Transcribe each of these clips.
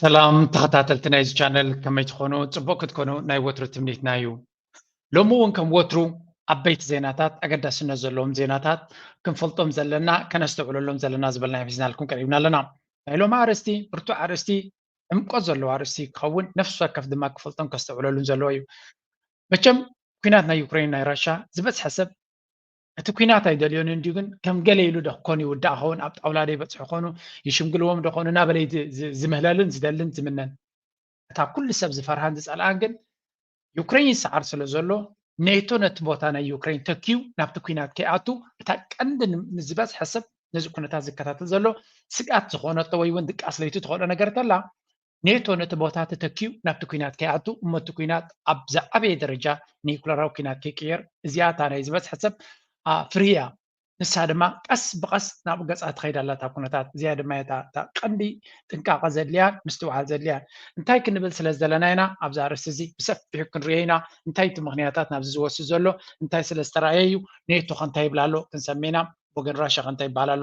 ሰላም ተኸታተልቲ ናይዚ ቻነል፣ ከመይ ትኾኑ? ጽቡቕ ክትኮኑ ናይ ወትሩ ትምኒትና እዩ። ሎሚ እውን ከም ወትሩ ዓበይቲ ዜናታት፣ ኣገዳስነት ዘለዎም ዜናታት ክንፈልጦም ዘለና፣ ከነስተውዕለሎም ዘለና ዝበልናዮም ሒዝናልኩም ቀሪብና ኣለና። ናይ ሎሚ ኣርእስቲ ብርቱዕ ኣርእስቲ፣ ዕምቆት ዘለዎ ኣርእስቲ ክኸውን፣ ነፍሲ ወከፍ ድማ ክፈልጦን ከስተውዕለሉን ዘለዎ እዩ። መቸም ኲናት ናይ ዩክሬን ናይ ራሻ ዝበዝሐ ሰብ እቲ ኲናት ኣይደልዮን እንድዩ፣ ግን ከም ገለ ኢሉ ዶ ክኾን ይውዳእ ኸውን፣ ኣብ ጣውላ ዶ ይበጽሑ ኾኑ፣ ይሽምግልዎም ዶ ኾኑ እናበለ ዝ- ዝ- ዝምህለልን ዝደልን ዝምነን። እታ ኩሉ ሰብ ዝፈርሃን ዝጸልኣን ግን ዩክሬን ይሰዓር ስለ ዘሎ፣ ኔቶ ነቲ ቦታ ናይ ዩክሬን ተኪዩ ናብቲ ኲናት ከይኣቱ፣ እታ ቀንዲ ን- ንዝበዝሐ ሰብ ነዚ ኩነታት ዝከታተል ዘሎ ስግኣት ዝኾነቶ ወይ እውን ድቃስ ለይቱ ትኾኖ ነገር ተላ፣ ኔቶ ነቲ ቦታ ተተኪዩ ናብቲ ኲናት ከይኣቱ፣ እሞ እቲ ኲናት ኣብ ዝዓበየ ደረጃ ኒኩለራዊ ኲናት ከይቅየር፣ እዚኣ እታ ናይ ዝበዝሐ ሰብ ፍርሂ እያ። ንሳ ድማ ቀስ ብቐስ ናብኡ ገጻ ትኸይድ ኣላ እታ ኩነታት። እዚኣ ድማ እያ እታ እታ ቀንዲ ጥንቃቐ ዘድልያን ምስትውዓል ዘድልያን። እንታይ ክንብል ስለ ዝደለና ኢና ኣብዚ ኣርእስቲ እዚ ብሰፊሑ ክንርእዮ ኢና። እንታይ እቲ ምኽንያታት ናብዚ ዝወስድ ዘሎ፣ እንታይ ስለ ዝተራእየ እዩ፣ ኔቶ ከ እንታይ ይብል ኣሎ ክንሰምዕ ኢና። ወገን ራሻ ከ እንታይ ይበሃል ኣሎ?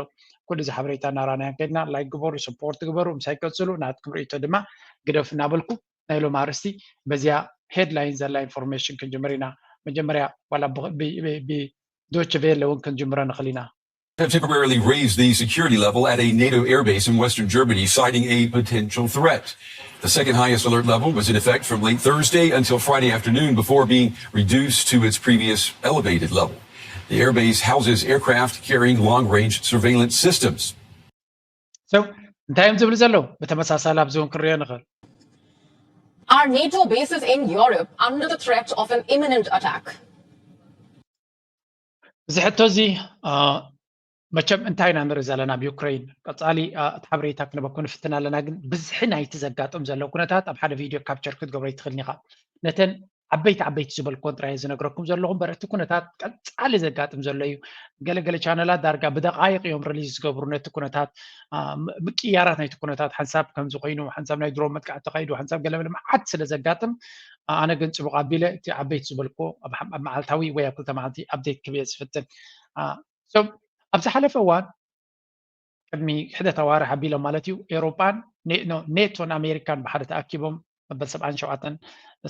ኩሉ እዚ ሓበሬታ እናራናዮ ከድና፣ ላይክ ግበሩ፣ ሰፖርት ግበሩ፣ ምሳይ ቀጽሉ። ናትኩም ርእይቶ ድማ ግደፉ እናበልኩ ናይ ሎም ኣርእስቲ በዚያ ሄድላይን ዘላ ኢንፎርሜሽን ክንጅምር ኢና። መጀመርያ ዋላ ብዶች ቬለ እውን ክንጅምረ ንኽእል ኢና። Have temporarily raised the security level at a NATO airbase in western Germany, citing a potential threat. The second highest alert level was in effect from late Thursday until Friday afternoon before being reduced to its previous elevated level. The airbase houses aircraft carrying long range surveillance systems. So እንታይ እዮም ዝብል ዘለዉ? ብተመሳሳሊ ኣብዚ እውን ክንሪኦ ንኽእል። Are NATO bases in Europe under the threat of an imminent attack? እዚ ሕቶ እዚ መቸም እንታይ ኢና ንርኢ ዘለና ኣብ ዩክሬን? ቀጻሊ እቲ ሓበሬታ ክነበኩም ንፍትን ኣለና፣ ግን ብዝሒ ናይቲ ዘጋጥም ዘሎ ኩነታት ኣብ ሓደ ቪድዮ ካፕቸር ክትገብሮ ይትኽእልን ኢኻ። ነተን ዓበይቲ ዓበይቲ ዝበልኩወን ጥራይ ዝነግረኩም ዘለኹ እምበር እቲ ኩነታት ቀጻሊ ዘጋጥም ዘሎ እዩ። ገለገለ ቻነላት ዳርጋ ብደቃይቕ እዮም ሪሊዝ ዝገብሩ ነቲ ኩነታት፣ ምቅያራት ናይቲ ኩነታት፣ ሓንሳብ ከምዚ ኮይኑ፣ ሓንሳብ ናይ ድሮን መጥቃዕቲ ተኻይዱ፣ ሓንሳብ ገለመለ መዓት ስለ ዘጋጥም፣ ኣነ ግን ጽቡቕ ኣቢለ እቲ ዓበይቲ ዝበልኩዎ ኣብ መዓልታዊ ወይ ኣብ ክልተ መዓልቲ ኣፕዴት ክብየ ዝፍትን። ኣብ ዝሓለፈ እዋን ቅድሚ ሕደት ኣዋርሕ ኣቢሎም ማለት እዩ፣ ኤውሮጳን ኔቶን ኣሜሪካን ብሓደ ተኣኪቦም መበል ሰብዓን ሸውዓተን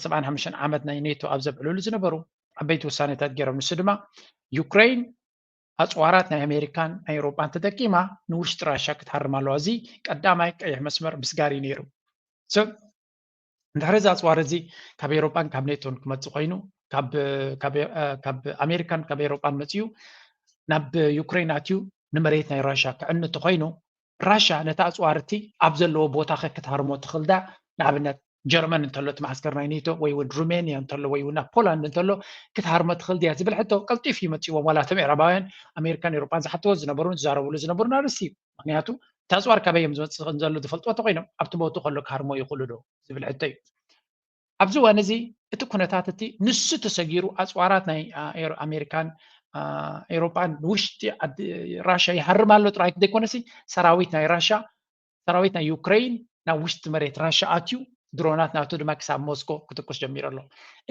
ሰብዓን ሓሙሽተን ዓመት ናይ ኔቶ ኣብ ዘብዕልሉ ዝነበሩ ዓበይቲ ውሳኔታት ገይሮም። ንሱ ድማ ዩክሬን ኣጽዋራት ናይ ኣሜሪካን ናይ ኤውሮጳን ተጠቂማ ንውሽጢ ራሻ ክትሃርም ኣለዋ። እዚ ቀዳማይ ቀይሕ መስመር ምስጋር እዩ ነይሩ። እንድሕሪ እዚ ኣጽዋር እዚ ካብ ኤውሮጳን ካብ ኔቶን ክመጽእ ኮይኑ፣ ካብ ኣሜሪካን ካብ ኤውሮጳን መጽዩ ናብ ዩክሬን ኣትዩ ንመሬት ናይ ራሻ ክዕንቱ ኮይኑ፣ ራሻ ነቲ ኣጽዋር እቲ ኣብ ዘለዎ ቦታ ክትሃርሞ ትኽእል ድያ? ንኣብነት ጀርመን እንተሎ እቲ መዓስከር ናይ ኔቶ ወይ እውን ሩሜንያ እንተሎ ወይ እውን ኣብ ፖላንድ እንተሎ ክትሃርሞ ትኽእል ድያ ዝብል ሕቶ ቀልጢፉ ይመጽእዎም። ዋላ እቶም ምዕራባውያን ኣሜሪካን ኤውሮጳን ዝሓትዎ ዝነበሩን ዝዛረብሉ ዝነበሩን ኣርእስቲ እዩ። ምክንያቱ እቲ ኣጽዋር ካበይ እዮም ዝመጽእ ዘሎ ዝፈልጥዎ እንተኮይኖም ኣብቲ ቦቱ ከሎ ክሃርሞ ይኽእሉ ዶ ዝብል ሕቶ እዩ። ኣብዚ እዋን እዚ እቲ ኩነታት እቲ ንሱ ተሰጊሩ ኣጽዋራት ናይ ኣሜሪካን ኤውሮጳን ንውሽጢ ራሻ ይሃርም ኣሎ ጥራይ ዘይኮነሲ ሰራዊት ናይ ራሻ ሰራዊት ናይ ዩክሬን ናብ ውሽጢ መሬት ራሻ ኣትዩ ድሮናት ናቱ ድማ ክሳብ ሞስኮ ክትኩስ ጀሚሩ ኣሎ።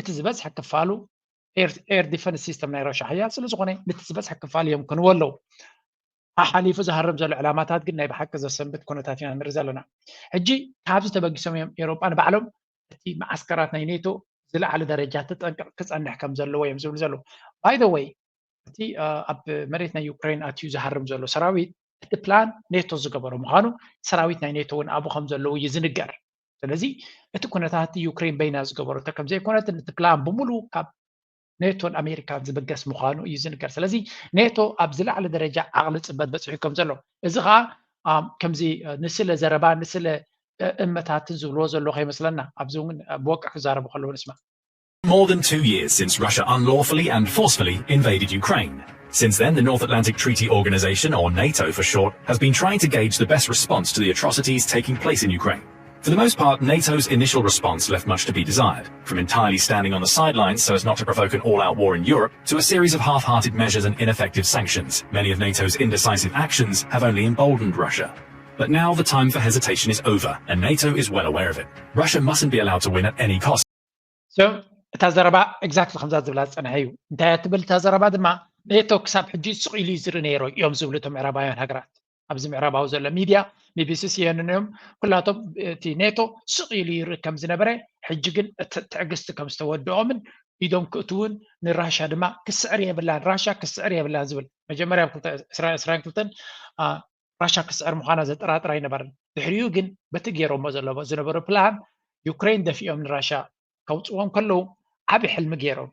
እቲ ዝበዝሐ ክፋሉ ኤር ዲፈንስ ሲስተም ናይ ራሻ ሓያል ስለ ዝኾነ ነቲ ዝበዝሐ ክፋል እዮም ክንዎ ኣለዉ። ሓሓሊፉ ዝሃርም ዘሎ ዕላማታት ግን ናይ ብሓቂ ዘሰንብት ኩነታት ኢና ንርኢ ዘለና። ሕጂ ካብዚ ተበጊሶም እዮም ኤውሮጳ ንባዕሎም እቲ መዓስከራት ናይ ኔቶ ዝለዓለ ደረጃ ተጠንቀቕ ክጸንሕ ከም ዘለዎ እዮም ዝብሉ ዘለዉ። ባይ ዘ ወይ እቲ ኣብ መሬት ናይ ዩክሬን ኣትዩ ዝሃርም ዘሎ ሰራዊት እቲ ፕላን ኔቶ ዝገበሮ ምዃኑ ሰራዊት ናይ ኔቶ እውን ኣብኡ ከም ዘለዉ እዩ ዝንገር። ስለዚ እቲ ኩነታት ዩክሬን በይና ዝገበረቶ ከም ዘይኮነትን እቲ ፕላን ብምሉእ ካብ ኔቶን ኣሜሪካን ዝብገስ ምዃኑ እዩ ዝንገር። ስለዚ ኔቶ ኣብ ዝለዓለ ደረጃ ዓቕሊ ጽበት በጺሑ ከም ዘሎ፣ እዚ ኸኣ ከምዚ ንስለ ዘረባ ንስለ እመታትን ዝብልዎ ዘለዉ ከይመስለና። ኣብዚ እውን ብወግዒ ክዛረቡ ከለዉ ንስማዕ። More than two years since Russia unlawfully and forcefully invaded Ukraine. Since then, the North Atlantic Treaty Organization, or NATO for short, has been trying to gauge the best response to the atrocities taking place in Ukraine. For the most part, NATO's initial response left much to be desired, from entirely standing on the sidelines so as not to provoke an all out war in Europe, to a series of half hearted measures and ineffective sanctions. Many of NATO's indecisive actions have only emboldened Russia. But now the time for hesitation is over, and NATO is well aware of it. Russia mustn't be allowed to win at any cost. So እታ ዘረባ ኤግዛክትሊ ከምዛ ዝብላ ዝጸንሐ እዩ። እንታይ እያ ትብል እታ ዘረባ ድማ፣ ኔቶ ክሳብ ሕጂ ስቕ ኢሉ እዩ ዝርኢ ነይሩ እዮም ዝብሉ እቶም ምዕራባውያን ሃገራት። ኣብዚ ምዕራባዊ ዘሎ ሚድያ ቢቢሲ ሲኤንን እዮም። ኩላቶም እቲ ኔቶ ስቕ ኢሉ ይርኢ ከም ዝነበረ፣ ሕጂ ግን እቲ ትዕግስቲ ከም ዝተወድኦምን ኢዶም ክእትውን ንራሻ ድማ ክስዕር የብላን፣ ራሻ ክስዕር የብላን ዝብል መጀመርያ ኣብ ክልተ- ዕስራ ዕስራን ክልተን ራሻ ክስዕር ምዃና ዘጠራጥር ኣይነበረን። ድሕሪኡ ግን በቲ ገይሮሞ ዘለዎ ዝነበሩ ፕላን ዩክሬን ደፊኦም ንራሻ ከውፅዎም ከለዉ ዓብዪ ሕልሚ ገይሮም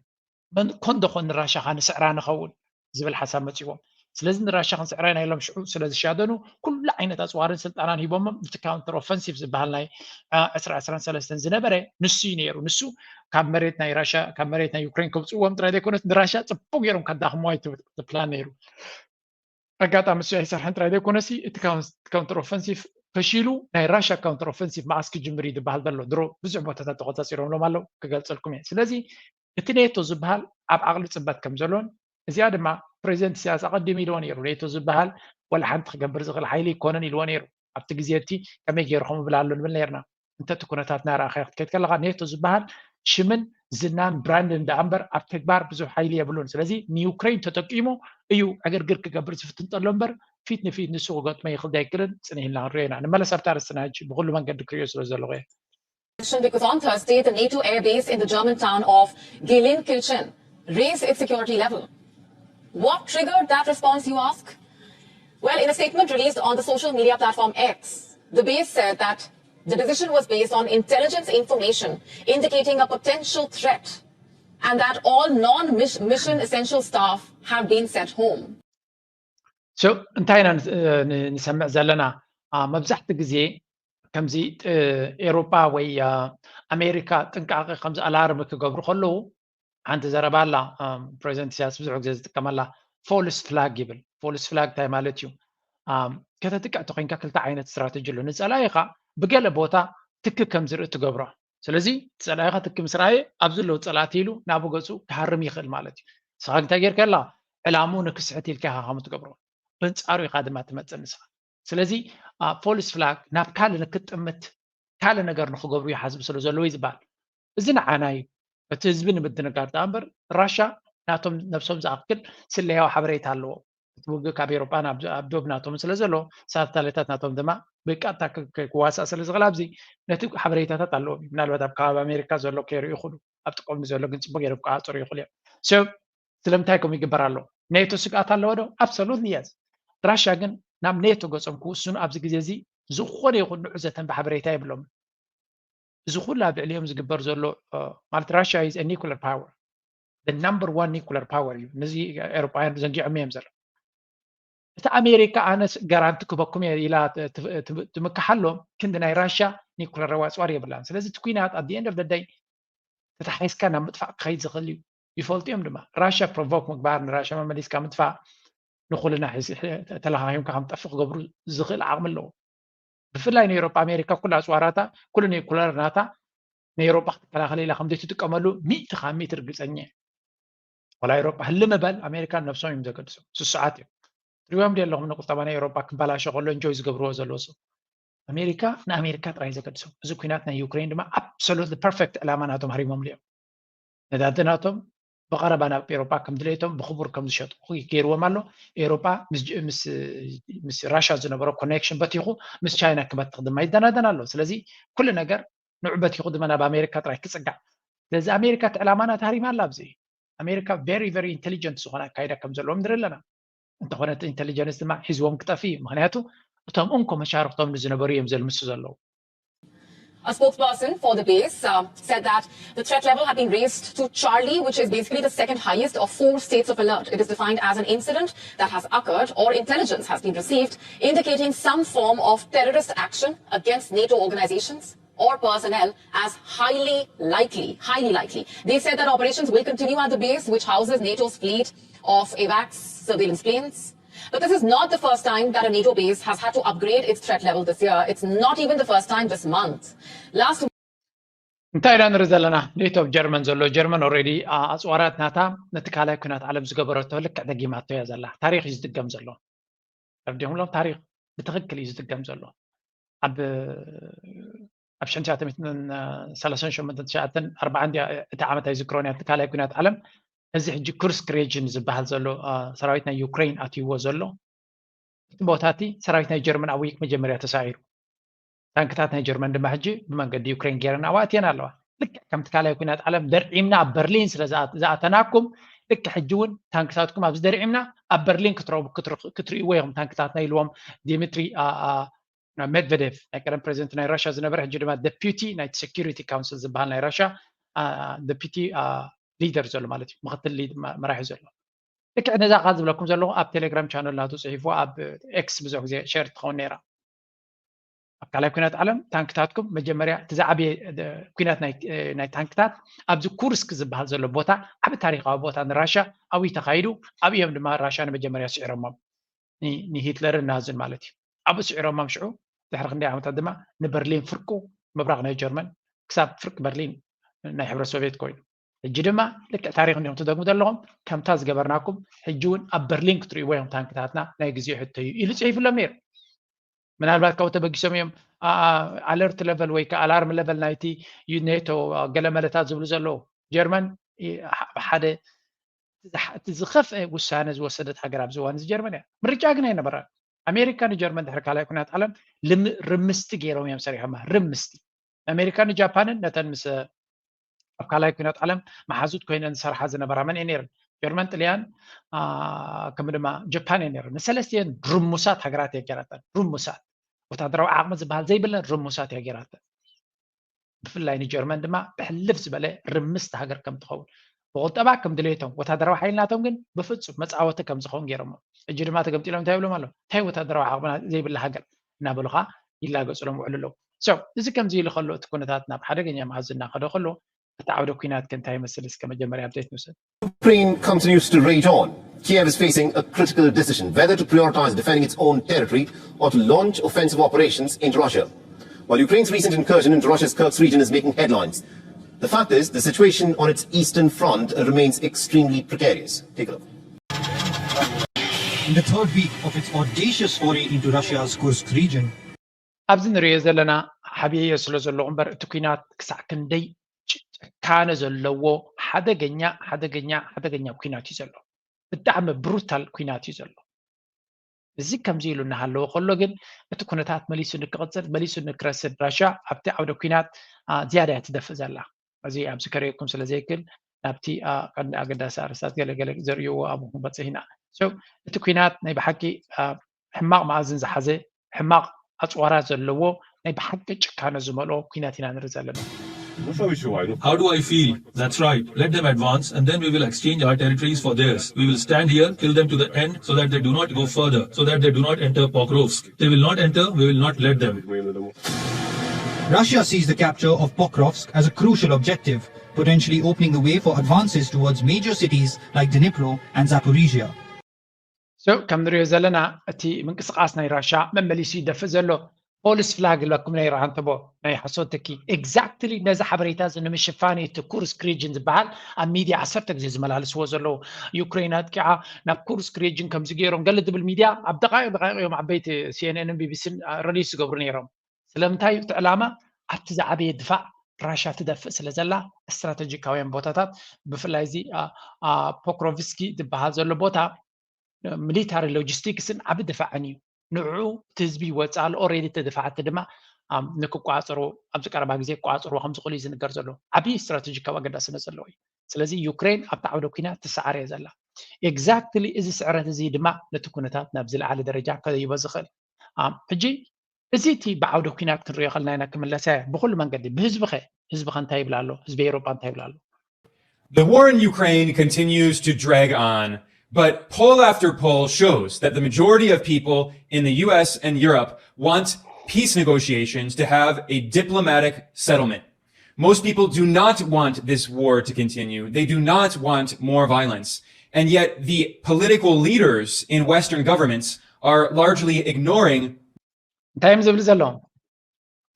መን ኮን ደኾን ንራሻ ኻ ንስዕራ ንኸውን ዝብል ሓሳብ መፂዎም። ስለዚ ንራሻ ክንስዕራ ኢና ኢሎም ሽዑ ስለ ዝሻደኑ ኩሉ ዓይነት ኣፅዋርን ስልጣናን ሂቦሞም። እቲ ካውንተር ኦፈንሲቭ ዝበሃል ናይ ዕስራ ዕስራን ሰለስተን ዝነበረ ንሱ እዩ ነይሩ። ንሱ ካብ መሬት ናይ ራሻ ካብ መሬት ናይ ዩክሬን ከውፅዎም ጥራይ ዘይኮነስ ንራሻ ፅቡቅ ገይሮም ከዳኽምዋ እዩ ፕላን ነይሩ። ኣጋጣሚ እሱ ኣይሰርሐን ጥራይ ዘይኮነሲ እቲ ካውንተር ኦፈንሲቭ ፈሺሉ ናይ ራሻ ካውንተር ኦፈንሲቭ መዓስ ክጅምር እዩ ዝበሃል ዘሎ ድሮ ብዙሕ ቦታታት ተቆፃፂሮምሎም ኣለዉ ክገልፀልኩም እየ። ስለዚ እቲ ኔቶ ዝበሃል ኣብ ዓቕሊ ፅበት ከም ዘሎን እዚኣ ድማ ፕሬዚደንት ኢሳያስ ኣቐዲሙ ኢልዎ ነይሩ። ኔቶ ዝበሃል ወላ ሓንቲ ክገብር ዝኽእል ሓይሊ ኣይኮነን ኢልዎ ነይሩ። ኣብቲ ግዜ እቲ ከመይ ገይሩ ከምኡ ብላ ኣሎ ንብል ነርና። እንተ እቲ ኩነታት ናረኣኻዮ ክትከይድ ከለኻ ኔቶ ዝበሃል ሽምን ዝናን ብራንድን ደኣ እምበር ኣብ ተግባር ብዙሕ ሓይሊ የብሉን። ስለዚ ንዩክሬን ተጠቂሙ እዩ ዕግርግር ክገብር ዝፍትን ጠሎ እምበር ፊት ንፊት ንሱ ክገጥሞ ይኽእል ኣይክልን ፅንሕ ኢልና ክንሪኦ ኢና። ንመለስ ኣብታ ኣርእስትና ሕጂ ብኩሉ መንገዲ ክሪኦ ስለ ዘለኹ እየ። Because on Thursday, the NATO airbase in the German town of Gelsenkirchen raised its security level. What triggered that response, you ask? Well, in a statement released on the social media platform X, the base said that the decision was based on intelligence information indicating a potential threat and that all non-mission essential staff have been sent home. So እንታይ ኢና ንሰምዕ ዘለና? መብዛሕቲ ግዜ ከምዚ ኤሮጳ ወይ ኣሜሪካ ጥንቃቄ ከምዚ ኣላርም ክገብሩ ከለዉ ሓንቲ ዘረባ ኣላ። ፕሬዚደንት ኢሳያስ ብዙሕ ግዜ ዝጥቀመላ ፎልስ ፍላግ ይብል። ፎልስ ፍላግ እንታይ ማለት እዩ? ከተጥቅዕ ተኮይንካ ክልተ ዓይነት ስትራተጂ ኣሎ። ንፀላኢኻ ብገለ ቦታ ትኪ ከም ዝርኢ ትገብሮ። ስለዚ ፀላኢኻ ትኪ ምስ ረኣየ ኣብ ዘለዉ ፀላእቲ ኢሉ ናብ ገፁ ክሃርም ይኽእል ማለት እዩ። ንስኻ እንታይ ጌርካ ኣላ ዕላምኡ ንክስሕት ኢልካ ኢኻ ከም ትገብሮ፣ በንፃሩ ኢኻ ድማ ትመፅእ ንስኻ። ስለዚ ፎልስ ፍላግ ናብ ካልእ ንክጥምት ካልእ ነገር ንክገብሩ ይሓስቡ ስለ ዘለዉ እዩ ዝበሃል። እዚ ንዓና እዩ፣ እቲ ህዝቢ ንምድንጋር ደኣ እምበር ራሻ ናቶም ነብሶም ዝኣክል ስለያዊ ሓበሬታ ኣለዎም። እቲ ውግእ ካብ ኤሮጳ ናብ ኣብ ዶብ ናቶም ስለ ዘሎ ሳተላይታት ናቶም ድማ ብቀጥታ ክዋሳእ ስለ ዝኽእል ኣብዚ ነቲ ሓበሬታታት ኣለዎም። ምናልባት ኣብ ከባቢ ኣሜሪካ ዘሎ ከይርኡ ይኽእሉ፣ ኣብ ጥቆምኒ ዘሎ ግን ፅቡቅ ገይሮም ክዓፅሩ ይኽእሉ እዮም። ስለምንታይ ከምኡ ይግበር ኣሎ? ኔቶ ስግኣት ኣለዎ ዶ? Absolutely yes። ራሻ ግን ናብ ኔቶ ገጾም ክውስኑ ኣብዚ ግዜ እዚ ዝኾነ ይኹን ንዑ ዘተን ብሓበሬታ የብሎምን። እዚ ኩሉ ኣብ ልዕሊኦም ዝግበር ዘሎ ማለት ራሻ is a nuclear power, the number one nuclear power እዩ። ነዚ ኤሮጳውያን ዘንጊዖም እዮም ዘሎ። እቲ ኣሜሪካ ኣነ ጋራንቲ ክበኩም እየ ኢላ ትምክሓሎም ክንዲ ናይ ራሻ ኒኩለር ኣጽዋር የብላን። ስለዚ እቲ ኩናት at the end of the day ተታሓይስካ ናብ ምጥፋእ ክኸይድ ዝኽእል እዩ። ይፈልጡ እዮም ድማ ራሻ ፕሮቮክ ምግባር ንራሻ መመሊስካ ምጥፋእ ንኩልና ተለኻኺምካ ከም ጠፍእ ክገብሩ ዝኽእል ዓቕሚ ኣለዎ። ብፍላይ ንኤሮጳ ኣሜሪካ ኩሉ ኣጽዋራታ ኩሉ ኒኩለር ናታ ንኤሮጳ ክትከላኸል ኢላ ከም ዘይትጥቀመሉ ሚእቲ ካብ ሚእቲ ርግጸኛ እየ። ወላ ኤሮጳ ህልም በል ኣሜሪካ ነብሶም እዮም ዘገድሶም። ስሱዓት እዮም። ትሪዎም ዲ ኣለኹም ንቁጠባ ናይ ኤሮጳ ክበላሾ ከሎ እንጆይ ዝገብርዎ ዘለዉ ሰብ ኣሜሪካ ንኣሜሪካ ጥራይ ዘገድሶም። እዚ ኩናት ናይ ዩክሬን ድማ absolutely perfect ዕላማ ናቶም ሃሪሞምሉ እዮም። ነዳዲ ናቶም ብቐረባ ናብ ኤሮጳ ከም ድሌቶም ብኽቡር ከም ዝሸጡ ገይርዎም ኣሎ። ኤሮጳ ምስ ራሻ ዝነበሮ ኮኔክሽን በቲኹ ምስ ቻይና ክበትኽ ድማ ይደናደን ኣሎ። ስለዚ ኩሉ ነገር ንዑ በቲኹ ድማ ናብ ኣሜሪካ ጥራይ ክጽጋዕ። ስለዚ ኣሜሪካ እቲ ዕላማና ተሃሪማ ኣላ ኣብዚ። ኣሜሪካ very very intelligent ዝኾነ ኣካይዳ ከም ዘለዎም ንርኢ ኣለና። እንተኾነ እቲ ኢንቴሊጀንስ ድማ ሒዝዎም ክጠፍእ እዩ። ምክንያቱ እቶም እንኮ መሻርክቶም ንዝነበሩ እዮም ዘልምሱ ዘለዉ። A spokesperson for the base uh, said that the threat level had been raised to Charlie, which is basically the second highest of four states of alert. It is defined as an incident that has occurred or intelligence has been received indicating some form of terrorist action against NATO organizations or personnel as highly likely, highly likely. They said that operations will continue at the base, which houses NATO's fleet of AWACS surveillance planes. But this is not the first time that a NATO base has had to upgrade its threat level this year. It's not even the first time this month. Last እንታይ ኢና ንርኢ ዘለና? ኔቶ ኣብ ጀርመን ዘሎ፣ ጀርመን ኦልሬዲ ኣፅዋራት ናታ ነቲ ካልኣይ ኩናት ዓለም ዝገበረቶ ልክዕ ደጊማቶ እያ ዘላ። ታሪክ እዩ ዝድገም ዘሎ። ተረዲኹምሎም? ታሪክ ብትክክል እዩ ዝድገም ዘሎ። ኣብ ኣብ ሽሕን ትሽዓተ ሚእትን ሰላሳን ሸሞንተን ትሽዓተን ኣርባዓን ድያ እቲ ዓመት ኣይዝክሮን እያ፣ እቲ ካልኣይ ኩናት ዓለም። እዚ ሕጂ ኩርስክ ሬጅን ዝበሃል ዘሎ ሰራዊት ናይ ዩክሬን ኣትይዎ ዘሎ እቲ ቦታ እቲ ሰራዊት ናይ ጀርመን ኣብ ዊክ መጀመርያ ተሳዒሩ። ታንክታት ናይ ጀርመን ድማ ሕጂ ብመንገዲ ዩክሬን ገይረን ኣብኡ ኣትየን ኣለዋ። ልክዕ ከምቲ ካልኣይ ኩናት ዓለም ደርዒምና ኣብ በርሊን ስለ ዝኣ- ዝኣተናኩም፣ ልክዕ ሕጂ እውን ታንክታትኩም ኣብዚ ደርዒምና ኣብ በርሊን ክትረቡ ክትር- ክትርእይዎ ኢኹም ታንክታትና ኢልዎም ዲሚትሪ አ- አ- ሜድቨዴቭ ናይ ቀደም ፕሬዚደንት ናይ ራሽያ ዝነበረ፣ ሕጂ ድማ ደፒቲ ናይ ሴኪሪቲ ካውንስል ዝበሃል ናይ ራሽያ ደፒቲ ሊደር ዘሎ ማለት እዩ፣ ምክትል ሊድ- መ- መራሒ ዘሎ። ልክዕ ነዛ ካብ ዝብለኩም ዘለኹ ኣብ ቴሌግራም ቻነል ናቱ ጽሒፉ ኣብ ኤክስ ብዙሕ ግዜ ሸር ትኸውን ነይራ። ኣብ ካልኣይ ኩናት ዓለም ታንክታትኩም መጀመርያ እቲ ዝዓበየ ኩናት ናይ ታንክታት ኣብዚ ኩርስክ ዝበሃል ዘሎ ቦታ ዓቢ ታሪኻዊ ቦታ ንራሻ ኣብኡ ተኻይዱ። ኣብኡ እዮም ድማ ራሻ ንመጀመርያ ስዒሮሞም ንሂትለርን ናዝን ማለት እዩ። ኣብኡ ስዒሮሞም ሽዑ ድሕሪ ክንደይ ዓመታት ድማ ንበርሊን ፍርቁ ምብራቕ ናይ ጀርመን ክሳብ ፍርቂ በርሊን ናይ ሕብረት ሶቪየት ኮይኑ ሕጂ ድማ ልክዕ ታሪኽ እንዲኹም ትደግሙ ዘለኹም ከምታ ዝገበርናኩም ሕጂ እውን ኣብ በርሊን ክትርእይዎ እዮም ታንክታትና ናይ ግዜ ሕቶ እዩ ኢሉ ፅሒፍሎም ነይሩ። ምናልባት ካብኡ ተበጊሶም እዮም ኣለርት ለቨል ወይ ከዓ ኣላርም ለቨል ናይቲ ኔቶ ገለመለታት ዝብሉ ዘለዉ። ጀርመን ሓደ እቲ ዝኸፍአ ውሳነ ዝወሰደት ሃገር ኣብዚ እዋን እዚ ጀርመን እያ። ምርጫ ግን ኣይነበራን። ኣሜሪካ ንጀርመን ድሕሪ ካልኣይ ኩናት ዓለም ርምስቲ ገይሮም እዮም ሰሪሖማ። ርምስቲ ኣሜሪካ ንጃፓንን ነተን ምስ ኣብ ካልኣይ ኩናት ዓለም መሓዙት ኮይነን ዝሰርሓ ዝነበራ መን እየ ነይረን? ጀርመን፣ ጥልያን ከም ድማ ጃፓን እየ ነይረን። ንሰለስቲአን ርሙሳት ሃገራት እየ ገይራተን። ርሙሳት ወታደራዊ ዓቕሚ ዝበሃል ዘይብለን ርሙሳት እየ ገይራተን። ብፍላይ ንጀርመን ድማ ብሕልፍ ዝበለ ርምስቲ ሃገር ከም ትኸውን ብቁጠባ ከም ድሌቶም ወታደራዊ ሓይልናቶም ግን ብፍጹም መፃወቲ ከም ዝኸውን ገይሮሞ። እጂ ድማ ተገምጢሎም እንታይ ይብሎም ኣሎ? እንታይ ወታደራዊ ዓቕምና ዘይብላ ሃገር እናበሉ ከዓ ይላገጹሎም ውዕሉ ኣለዉ። So እዚ ከምዚ ኢሉ ከሎ እቲ ኩነታት ናብ ሓደገኛ መኣዝ እናኸደ ከሎ እቲ ዓውደ ኩናት ከ እንታይ ይመስል? እስከ መጀመርያ ኣብዴት ንውሰድ። Ukraine continues to rage on. Kiev is facing a critical decision whether to prioritize defending its own territory or to launch offensive operations into Russia. While Ukraine's recent incursion into Russia's Kursk region is making headlines, the fact is the situation on its eastern front remains extremely precarious. Take a look. In the third week of its audacious foray into Russia's Kursk region, ኣብዚ ንሪኦ ዘለና ሓብየዮ ስለ ዘለኹ እምበር እቲ ኩናት ክሳዕ ክንደይ ጭካነ ዘለዎ ሓደገኛ ሓደገኛ ሓደገኛ ኩናት እዩ ዘሎ። ብጣዕሚ ብሩታል ኩናት እዩ ዘሎ። እዚ ከምዚ ኢሉ እናሃለወ ከሎ ግን እቲ ኩነታት መሊሱ ንክቕፅል መሊሱ ንክረስን ራሽያ ኣብቲ ዓውደ ኩናት ዝያዳ እያ ትደፍእ ዘላ። እዚ ኣብዚ ከርእየኩም ስለ ዘይክእል ናብቲ ቀንዲ ኣገዳሲ ኣርእስታት ገለገለ ዘርእይዎ ኣብኡ ክንበፅሕ ኢና። እቲ ኩናት ናይ ብሓቂ ሕማቕ መኣዝን ዝሓዘ ሕማቕ ኣፅዋራት ዘለዎ ናይ ብሓቂ ጭካነ ዝመልኦ ኩናት ኢና ንርኢ ዘለና። How do I feel? That's right. Let them advance and then we will exchange our territories for theirs. We will stand here, kill them to the end so that they do not go further, so that they do not enter Pokrovsk. They will not enter, we will not let them. Russia sees the capture of Pokrovsk as a crucial objective, potentially opening the way for advances towards major cities like Dnipro and Zaporizhia. So ከም ንሪኦ ዘለና እቲ ምንቅስቃስ ናይ ራሻ መመሊሱ ይደፍእ ዘሎ። ፖሊስ ፍላግ ለኩም ናይ ራሃንተቦ ናይ ሓሶት ትኪ exactly ነዚ ሓበሬታ እዚ ንምሽፋን እቲ ኩርስክ ሪጅን ዝበሃል ኣብ ሚድያ ዓሰርተ ግዜ ዝመላልስዎ ዘለዉ። ዩክሬን ኣጥቂዓ ናብ ኩርስክ ሪጅን ከምዚ ገይሮም ገለ ዝብል ሚድያ ኣብ ደቃይቕ ደቃይቕ እዮም ዓበይቲ CNN ን BBC ን release ዝገብሩ ነይሮም። ስለምንታይ እቲ ዕላማ ኣብቲ ዝዓበየ ድፋዕ ራሻ ትደፍእ ስለ ዘላ ስትራተጂካውያን ቦታታት ብፍላይ እዚ ፖክሮቭስኪ ዝበሃል ዘሎ ቦታ ሚሊታሪ ሎጂስቲክስን ዓቢ ድፋዕን እዩ። ንዕኡ እቲ ህዝቢ ይወፅእ ኣሎ። ኦሬዲ ተደፋዕቲ ድማ ንክቋፀሩ ኣብዚ ቀረባ ግዜ ክቋፀርዎ ከም ዝኽእሉ እዩ ዝንገር ዘሎ። ዓቢ ስትራቴጂካዊ ኣገዳስነት ዘለዎ እዩ። ስለዚ ዩክሬን ኣብቲ ዓውደ ኩናት ትሰዓር እያ ዘላ። ኤግዛክትሊ እዚ ስዕረት እዚ ድማ ነቲ ኩነታት ናብ ዝለዓለ ደረጃ ከይቦ ዝኽእል ሕጂ እዚ እቲ ብዓውደ ኩናት ክንሪኦ ከለና ኢና ክምለሳ እያ ብኩሉ መንገዲ። ብህዝቢ ኸ ህዝቢ ኸ እንታይ ይብል ኣሎ? ህዝቢ ኤውሮጳ እንታይ ይብል ኣሎ? The war in Ukraine continues to drag on, but poll after poll shows that the majority of people in the U S and Europe want peace negotiations to have a diplomatic settlement. Most people do not want this war to continue. They do not want more violence. And yet, the political leaders in Western governments are largely ignoring. እንታይ እዮም ዝብል ዘለዎም?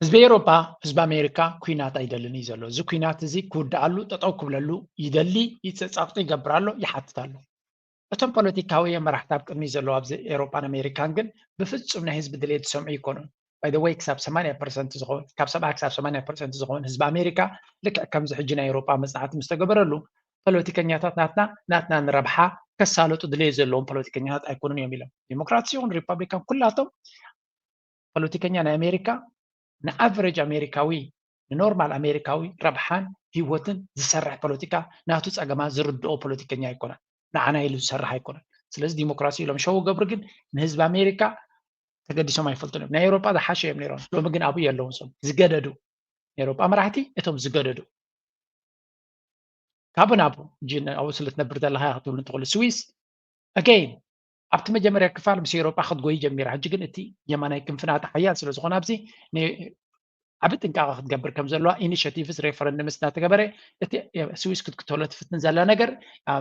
ህዝቢ ኤውሮጳ ህዝቢ ኣሜሪካ ኩናት ኣይደልን እዩ ዘሎ። እዚ ኩናት እዚ ክውድኣሉ ጠጠው ክብለሉ ይደሊ፣ ይፀፃቕጢ ይገብር ኣሎ፣ ይሓትት ኣሎ። እቶም ፖለቲካውያን መራሕቲ ኣብ ቅድሚ ዘለዉ ኣብዚ ኤውሮጳን ኣሜሪካን ግን ብፍፁም ናይ ህዝቢ ድሌት ዝሰምዑ ይኮኑን። By the way ክሳብ ሰማንያ ፐርሰንት ዝኸውን ካብ ሰብዓ ክሳብ ሰማንያ ፐርሰንት ዝኸውን ህዝቢ ኣሜሪካ ልክዕ ከምዚ ሕጂ ናይ ኤውሮጳ መፅናዕቲ ምስ ተገበረሉ ፖለቲከኛታት ናትና ናትና ንረብሓ ከሳለጡ ድሌት ዘለዎም ፖለቲከኛታት ኣይኮኑን እዮም ኢሎም። ዲሞክራትስ ይኹን ሪፐብሊካን ኩላቶም ፖለቲከኛ ናይ ኣሜሪካ ንኣቨሬጅ ኣሜሪካዊ ንኖርማል ኣሜሪካዊ ረብሓን ህይወትን ዝሰርሕ ፖለቲካ ናቱ ፀገማት ዝርድኦ ፖለቲከኛ ኣይኮነን። ንዓና ኢሉ ዝሰርሕ ኣይኮነን። ስለዚ ዲሞክራሲ ኢሎም ሸው ገብሩ ግን ንህዝቢ ኣሜሪካ ተገዲሶም ኣይፈልጡን እዮም። ናይ ኤውሮጳ ዝሓሸ እዮም ነይሮም። ሎሚ ግን ኣብኡ የለውን። እዞም ዝገደዱ ናይ ኤውሮጳ መራሕቲ እቶም ዝገደዱ ካብ ናብኡ ጂን ኣብኡ ስለ ትነብር ዘለኻ ክትብሉ ትኽእሉ። ስዊስ ኣገይን ኣብቲ መጀመርያ ክፋል ምስ ኤውሮጳ ክትጎይ ጀሚራ። ሕጂ ግን እቲ የማናይ ክንፍና እቲ ሓያል ስለ ዝኾነ ኣብዚ ን- ዓቢ ጥንቃቐ ክትገብር ከም ዘለዋ ኢኒሽቲቭስ ሬፈረንድምስ እናተገበረ እቲ ስዊስ ክትክተሎ ትፍትን ዘላ ነገር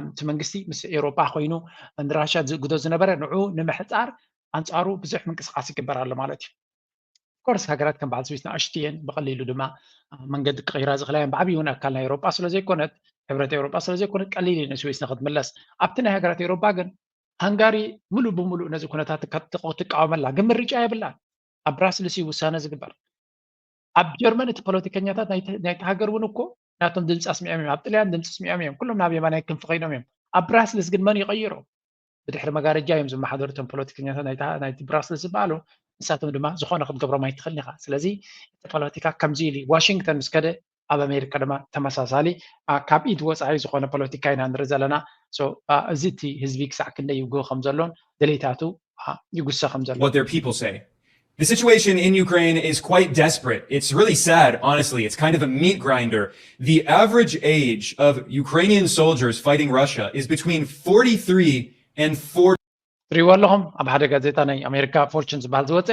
እቲ መንግስቲ ምስ ኤውሮጳ ኮይኑ ንራሻ ዝእግዶ ዝነበረ ንዑ ንምሕፃር ኣንፃሩ ብዙሕ ምንቅስቃስ ይግበር ኣሎ ማለት እዩ። ኮርስ ሃገራት ከም በዓል ስዊስ ንኣሽትየን ብቐሊሉ ድማ መንገዲ ክቕይራ ዝኽእላ እየን። ብዓብይውን ኣካል ናይ ኤውሮጳ ስለ ዘይኮነት ሕብረት ኤውሮጳ ስለ ዘይኮነት ቀሊል እዩ ንስዊስ ንክትምለስ። ኣብቲ ናይ ሃገራት ኤውሮጳ ግን ሃንጋሪ ሙሉእ ብሙሉእ ነዚ ኩነታት ትቃወመላ፣ ግን ምርጫ የብላን። ኣብ ብራስልስ እዩ ውሳነ ዝግበር። ኣብ ጀርመን እቲ ፖለቲከኛታት ናይቲ ሃገር እውን እኮ ናቶም ድምፂ ኣስሚዖም እዮም። ኣብ ጥልያን ድምፂ ኣስሚዖም እዮም። ኩሎም ናብ የማናይ ክንፊ ኮይኖም እዮም። ኣብ ብራስልስ ግን መን ይቐይሮ? ብድሕሪ መጋረጃ እዮም ዝመሓደሩ እቶም ፖለቲከኛታት ናይቲ ብራስልስ ዝበሃሉ። ንሳቶም ድማ ዝኾነ ክትገብሮም ኣይትኽእልን ኢኻ። ስለዚ እቲ ፖለቲካ ከምዚ ኢሉ ዋሽንግተን ምስ ከደ ኣብ ኣሜሪካ ድማ ተመሳሳሊ ካብ ኢድ ወፃኢ ዝኾነ ፖለቲካ ኢና ንርኢ ዘለና። እዚ እቲ ህዝቢ ክሳዕ ክንደይ ይውግህ ከም ዘሎን ደሌታቱ ይጉሰ ከም ዘሎ what their people say. The situation in Ukraine is quite desperate. It's really sad, honestly. It's kind of a meat grinder. The average age of Ukrainian soldiers fighting Russia is between forty-three and forty. ትሪእዎ ኣለኹም ኣብ ሓደ ጋዜጣ ናይ ኣሜሪካ ፎርቹን ዝበሃል ዝወፀ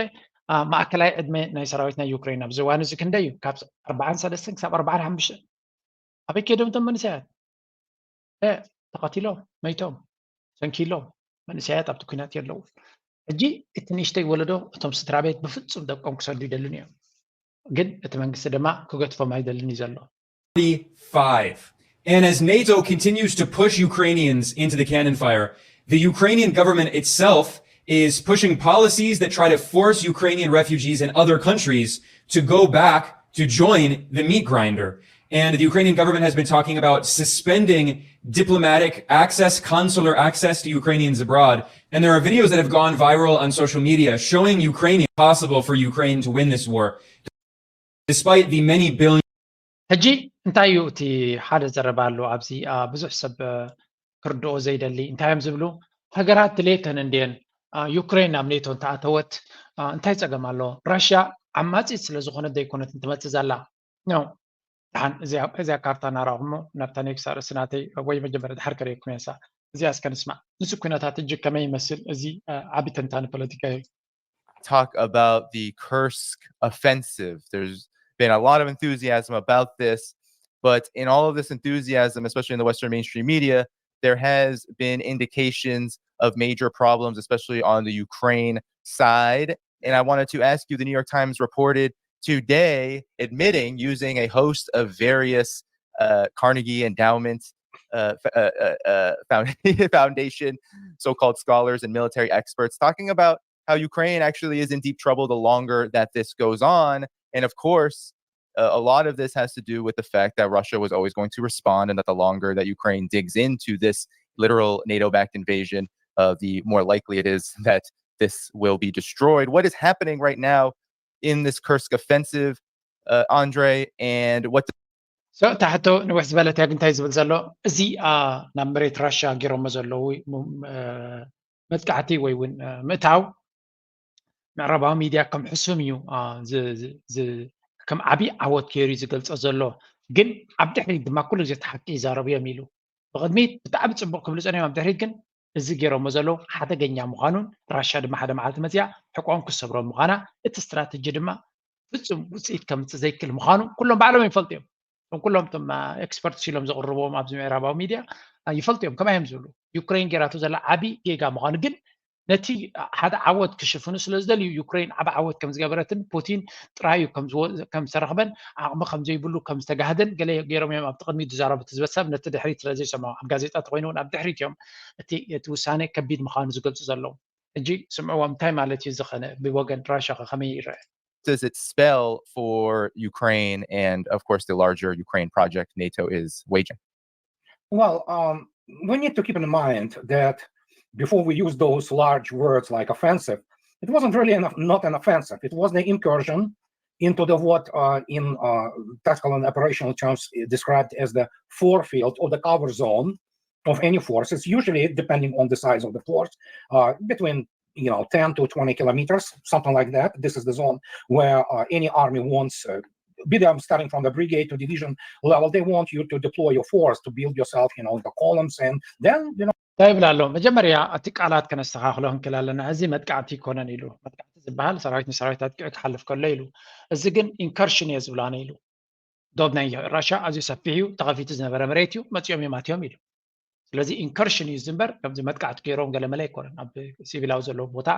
ማእከላይ ዕድመ ናይ ሰራዊት ናይ ዩክሬን ኣብዚ እዋን እዚ ክንደይ እዩ? ካብ ኣርባዓን ሰለስተን ክሳብ ኣርባዓን ሓሙሽተን። ኣበይ ከይዶም እቶም መንእሰያት? ተቐቲሎም፣ መይቶም፣ ሰንኪሎም፣ መንእሰያት ኣብቲ ኩናት የለውን። ሕጂ እቲ ንእሽተይ ወለዶ እቶም ስድራ ቤት ብፍጹም ደቆም ክሰዱ ይደልን እዮም። ግን እቲ መንግስቲ ድማ ክገትፎም ኣይደልን እዩ ዘሎ። Five. And as NATO continues to push Ukrainians into the cannon fire, the Ukrainian government itself is pushing policies that try to force Ukrainian refugees and other countries to go back to join the meat grinder. And the Ukrainian government has been talking about suspending diplomatic access, consular access to Ukrainians abroad. And there are videos that have gone viral on social media showing Ukraine possible for Ukraine to win this war, despite the many billion. ሕጂ እንታይ እዩ እቲ ሓደ ዘረባ ኣሎ ኣብዚ ብዙሕ ሰብ ክርድኦ ዘይደሊ እንታይ እዮም ዝብሉ ሃገራት ድሌተን እንድየን ዩክሬን ናብ ኔቶ እንተኣተወት እንታይ ፀገም ኣሎ? ራሽያ ዓማፂት ስለ ዝኾነት ዘይኮነት እንትመፅእ ዘላ ነው። ደሓን እዚኣ ካርታ እናረኣኹሞ ናብታ ኔክስት ኣርእስቲ ናተይ ወይ መጀመርያ ድሓር ከርእየኩም እየ እዚኣ እስከ ንስማዕ። ንሱ ኩነታት እጅግ ከመይ ይመስል? እዚ ዓቢ ተንታኒ ፖለቲካ እዩ። Talk about the Kursk offensive. There's been a lot of enthusiasm about this, but in all of this enthusiasm, especially in the Western mainstream media, there has been indications of major problems, especially on the Ukraine side. And I wanted to ask you, the New York Times reported today admitting using a host of various uh, Carnegie Endowment uh, uh, uh, found- Foundation, so-called scholars and military experts, talking about how Ukraine actually is in deep trouble the longer that this goes on. And of course, uh, a lot of this has to do with the fact that Russia was always going to respond, and that the longer that Ukraine digs into this literal NATO-backed invasion, uh, the more likely it is that this will be destroyed. What is happening right now in this Kursk offensive, uh, Andre, and what so እታ ሕቶ ንውሕ ዝበለት እያ። ግን እንታይ ዝብል ዘሎ እዚ ናብ መሬት ራሽያ ገይሮሞ ዘለዉ መጥቃዕቲ ወይ እውን ምእታው ምዕራባዊ ሚድያ ከም ሕሱም እዩ ከም ዓብዪ ዓወት ገይሩ ዝገልፆ ዘሎ። ግን ኣብ ድሕሪት ድማ ኩሉ ግዜ እቲ ሓቂ ይዛረቡ እዮም ኢሉ ብቕድሚት ብጣዕሚ ፅቡቕ ክብሉ ፀኒሖም ኣብ ድሕሪት ግን እዚ ገይሮሞ ዘለዉ ሓደገኛ ምዃኑን ራሽያ ድማ ሓደ መዓልቲ መፅያ ሕቆኦም ክሰብሮም ምዃና እቲ ስትራተጂ ድማ ፍፁም ውፅኢት ከምፅእ ዘይክእል ምዃኑ ኩሎም ባዕሎም ይፈልጡ እዮም። እቶም ኩሎም እቶም ኤክስፐርትስ ኢሎም ዘቕርብዎም ኣብዚ ምዕራባዊ ሚድያ ይፈልጡ እዮም። ከማይ እዮም ዝብሉ ዩክሬን ገይራቶ ዘላ ዓብዪ ጌጋ ምዃኑ ግን ነቲ ሓደ ዓወት ክሽፍኑ ስለ ዝደልዩ ዩክሬን ዓቢ ዓወት ከም ዝገበረትን ፑቲን ጥራዩ ከም ዝተረኽበን ዓቕሚ ከም ዘይብሉ ከም ዝተጋህደን ገለ ገይሮም እዮም ኣብቲ ቅድሚት ዝዛረቡ። እቲ ዝበሰብ ነቲ ድሕሪት ስለ ዘይሰምዖ ኣብ ጋዜጣ ተኮይኑ እውን ኣብ ድሕሪት እዮም እቲ እቲ ውሳነ ከቢድ ምዃኑ ዝገልጹ ዘለዉ። ሕጂ ስምዕዎም እንታይ ማለት እዩ ዝኸነ ብወገን ራሻ ከ ከመይ ይረአ? Does it spell for Ukraine and, of course, the larger Ukraine project NATO is waging? Well, um, we need to keep in mind that before we use those large words like offensive, it wasn't really an, not an offensive. It was the incursion into the what uh, in uh, tactical and operational terms is described as the forfield or the cover zone of any force. It's usually, depending on the size of the force, uh, between you know ten to twenty kilometers, something like that. This is the zone where uh, any army wants, uh, be them starting from the brigade to division level, they want you to deploy your force, to build yourself, you know, the columns, and then you know. እንታይ ይብል ኣሎ? መጀመርያ እቲ ቃላት ከነስተኻኽሎ ክንክእል ኣለና። እዚ መጥቃዕቲ ይኮነን ኢሉ። መጥቃዕቲ ዝበሃል ሰራዊት ንሰራዊት ኣጥቂዑ ክሓልፍ ከሎ ኢሉ። እዚ ግን ኢንከርሽን እየ ዝብሎ ኣነ ኢሉ። ዶብ ናይ ራሻ ኣዝዩ ሰፊሕ እዩ፣ ተኸፊቱ ዝነበረ መሬት እዩ፣ መፂኦም እዮም ኣትዮም ኢሉ። ስለዚ ኢንከርሽን እዩ ዝንበር፣ ከምዚ መጥቃዕቲ ገይሮም ገለመለ ኣይኮነን። ኣብ ሲቪላዊ ዘለዎ ቦታ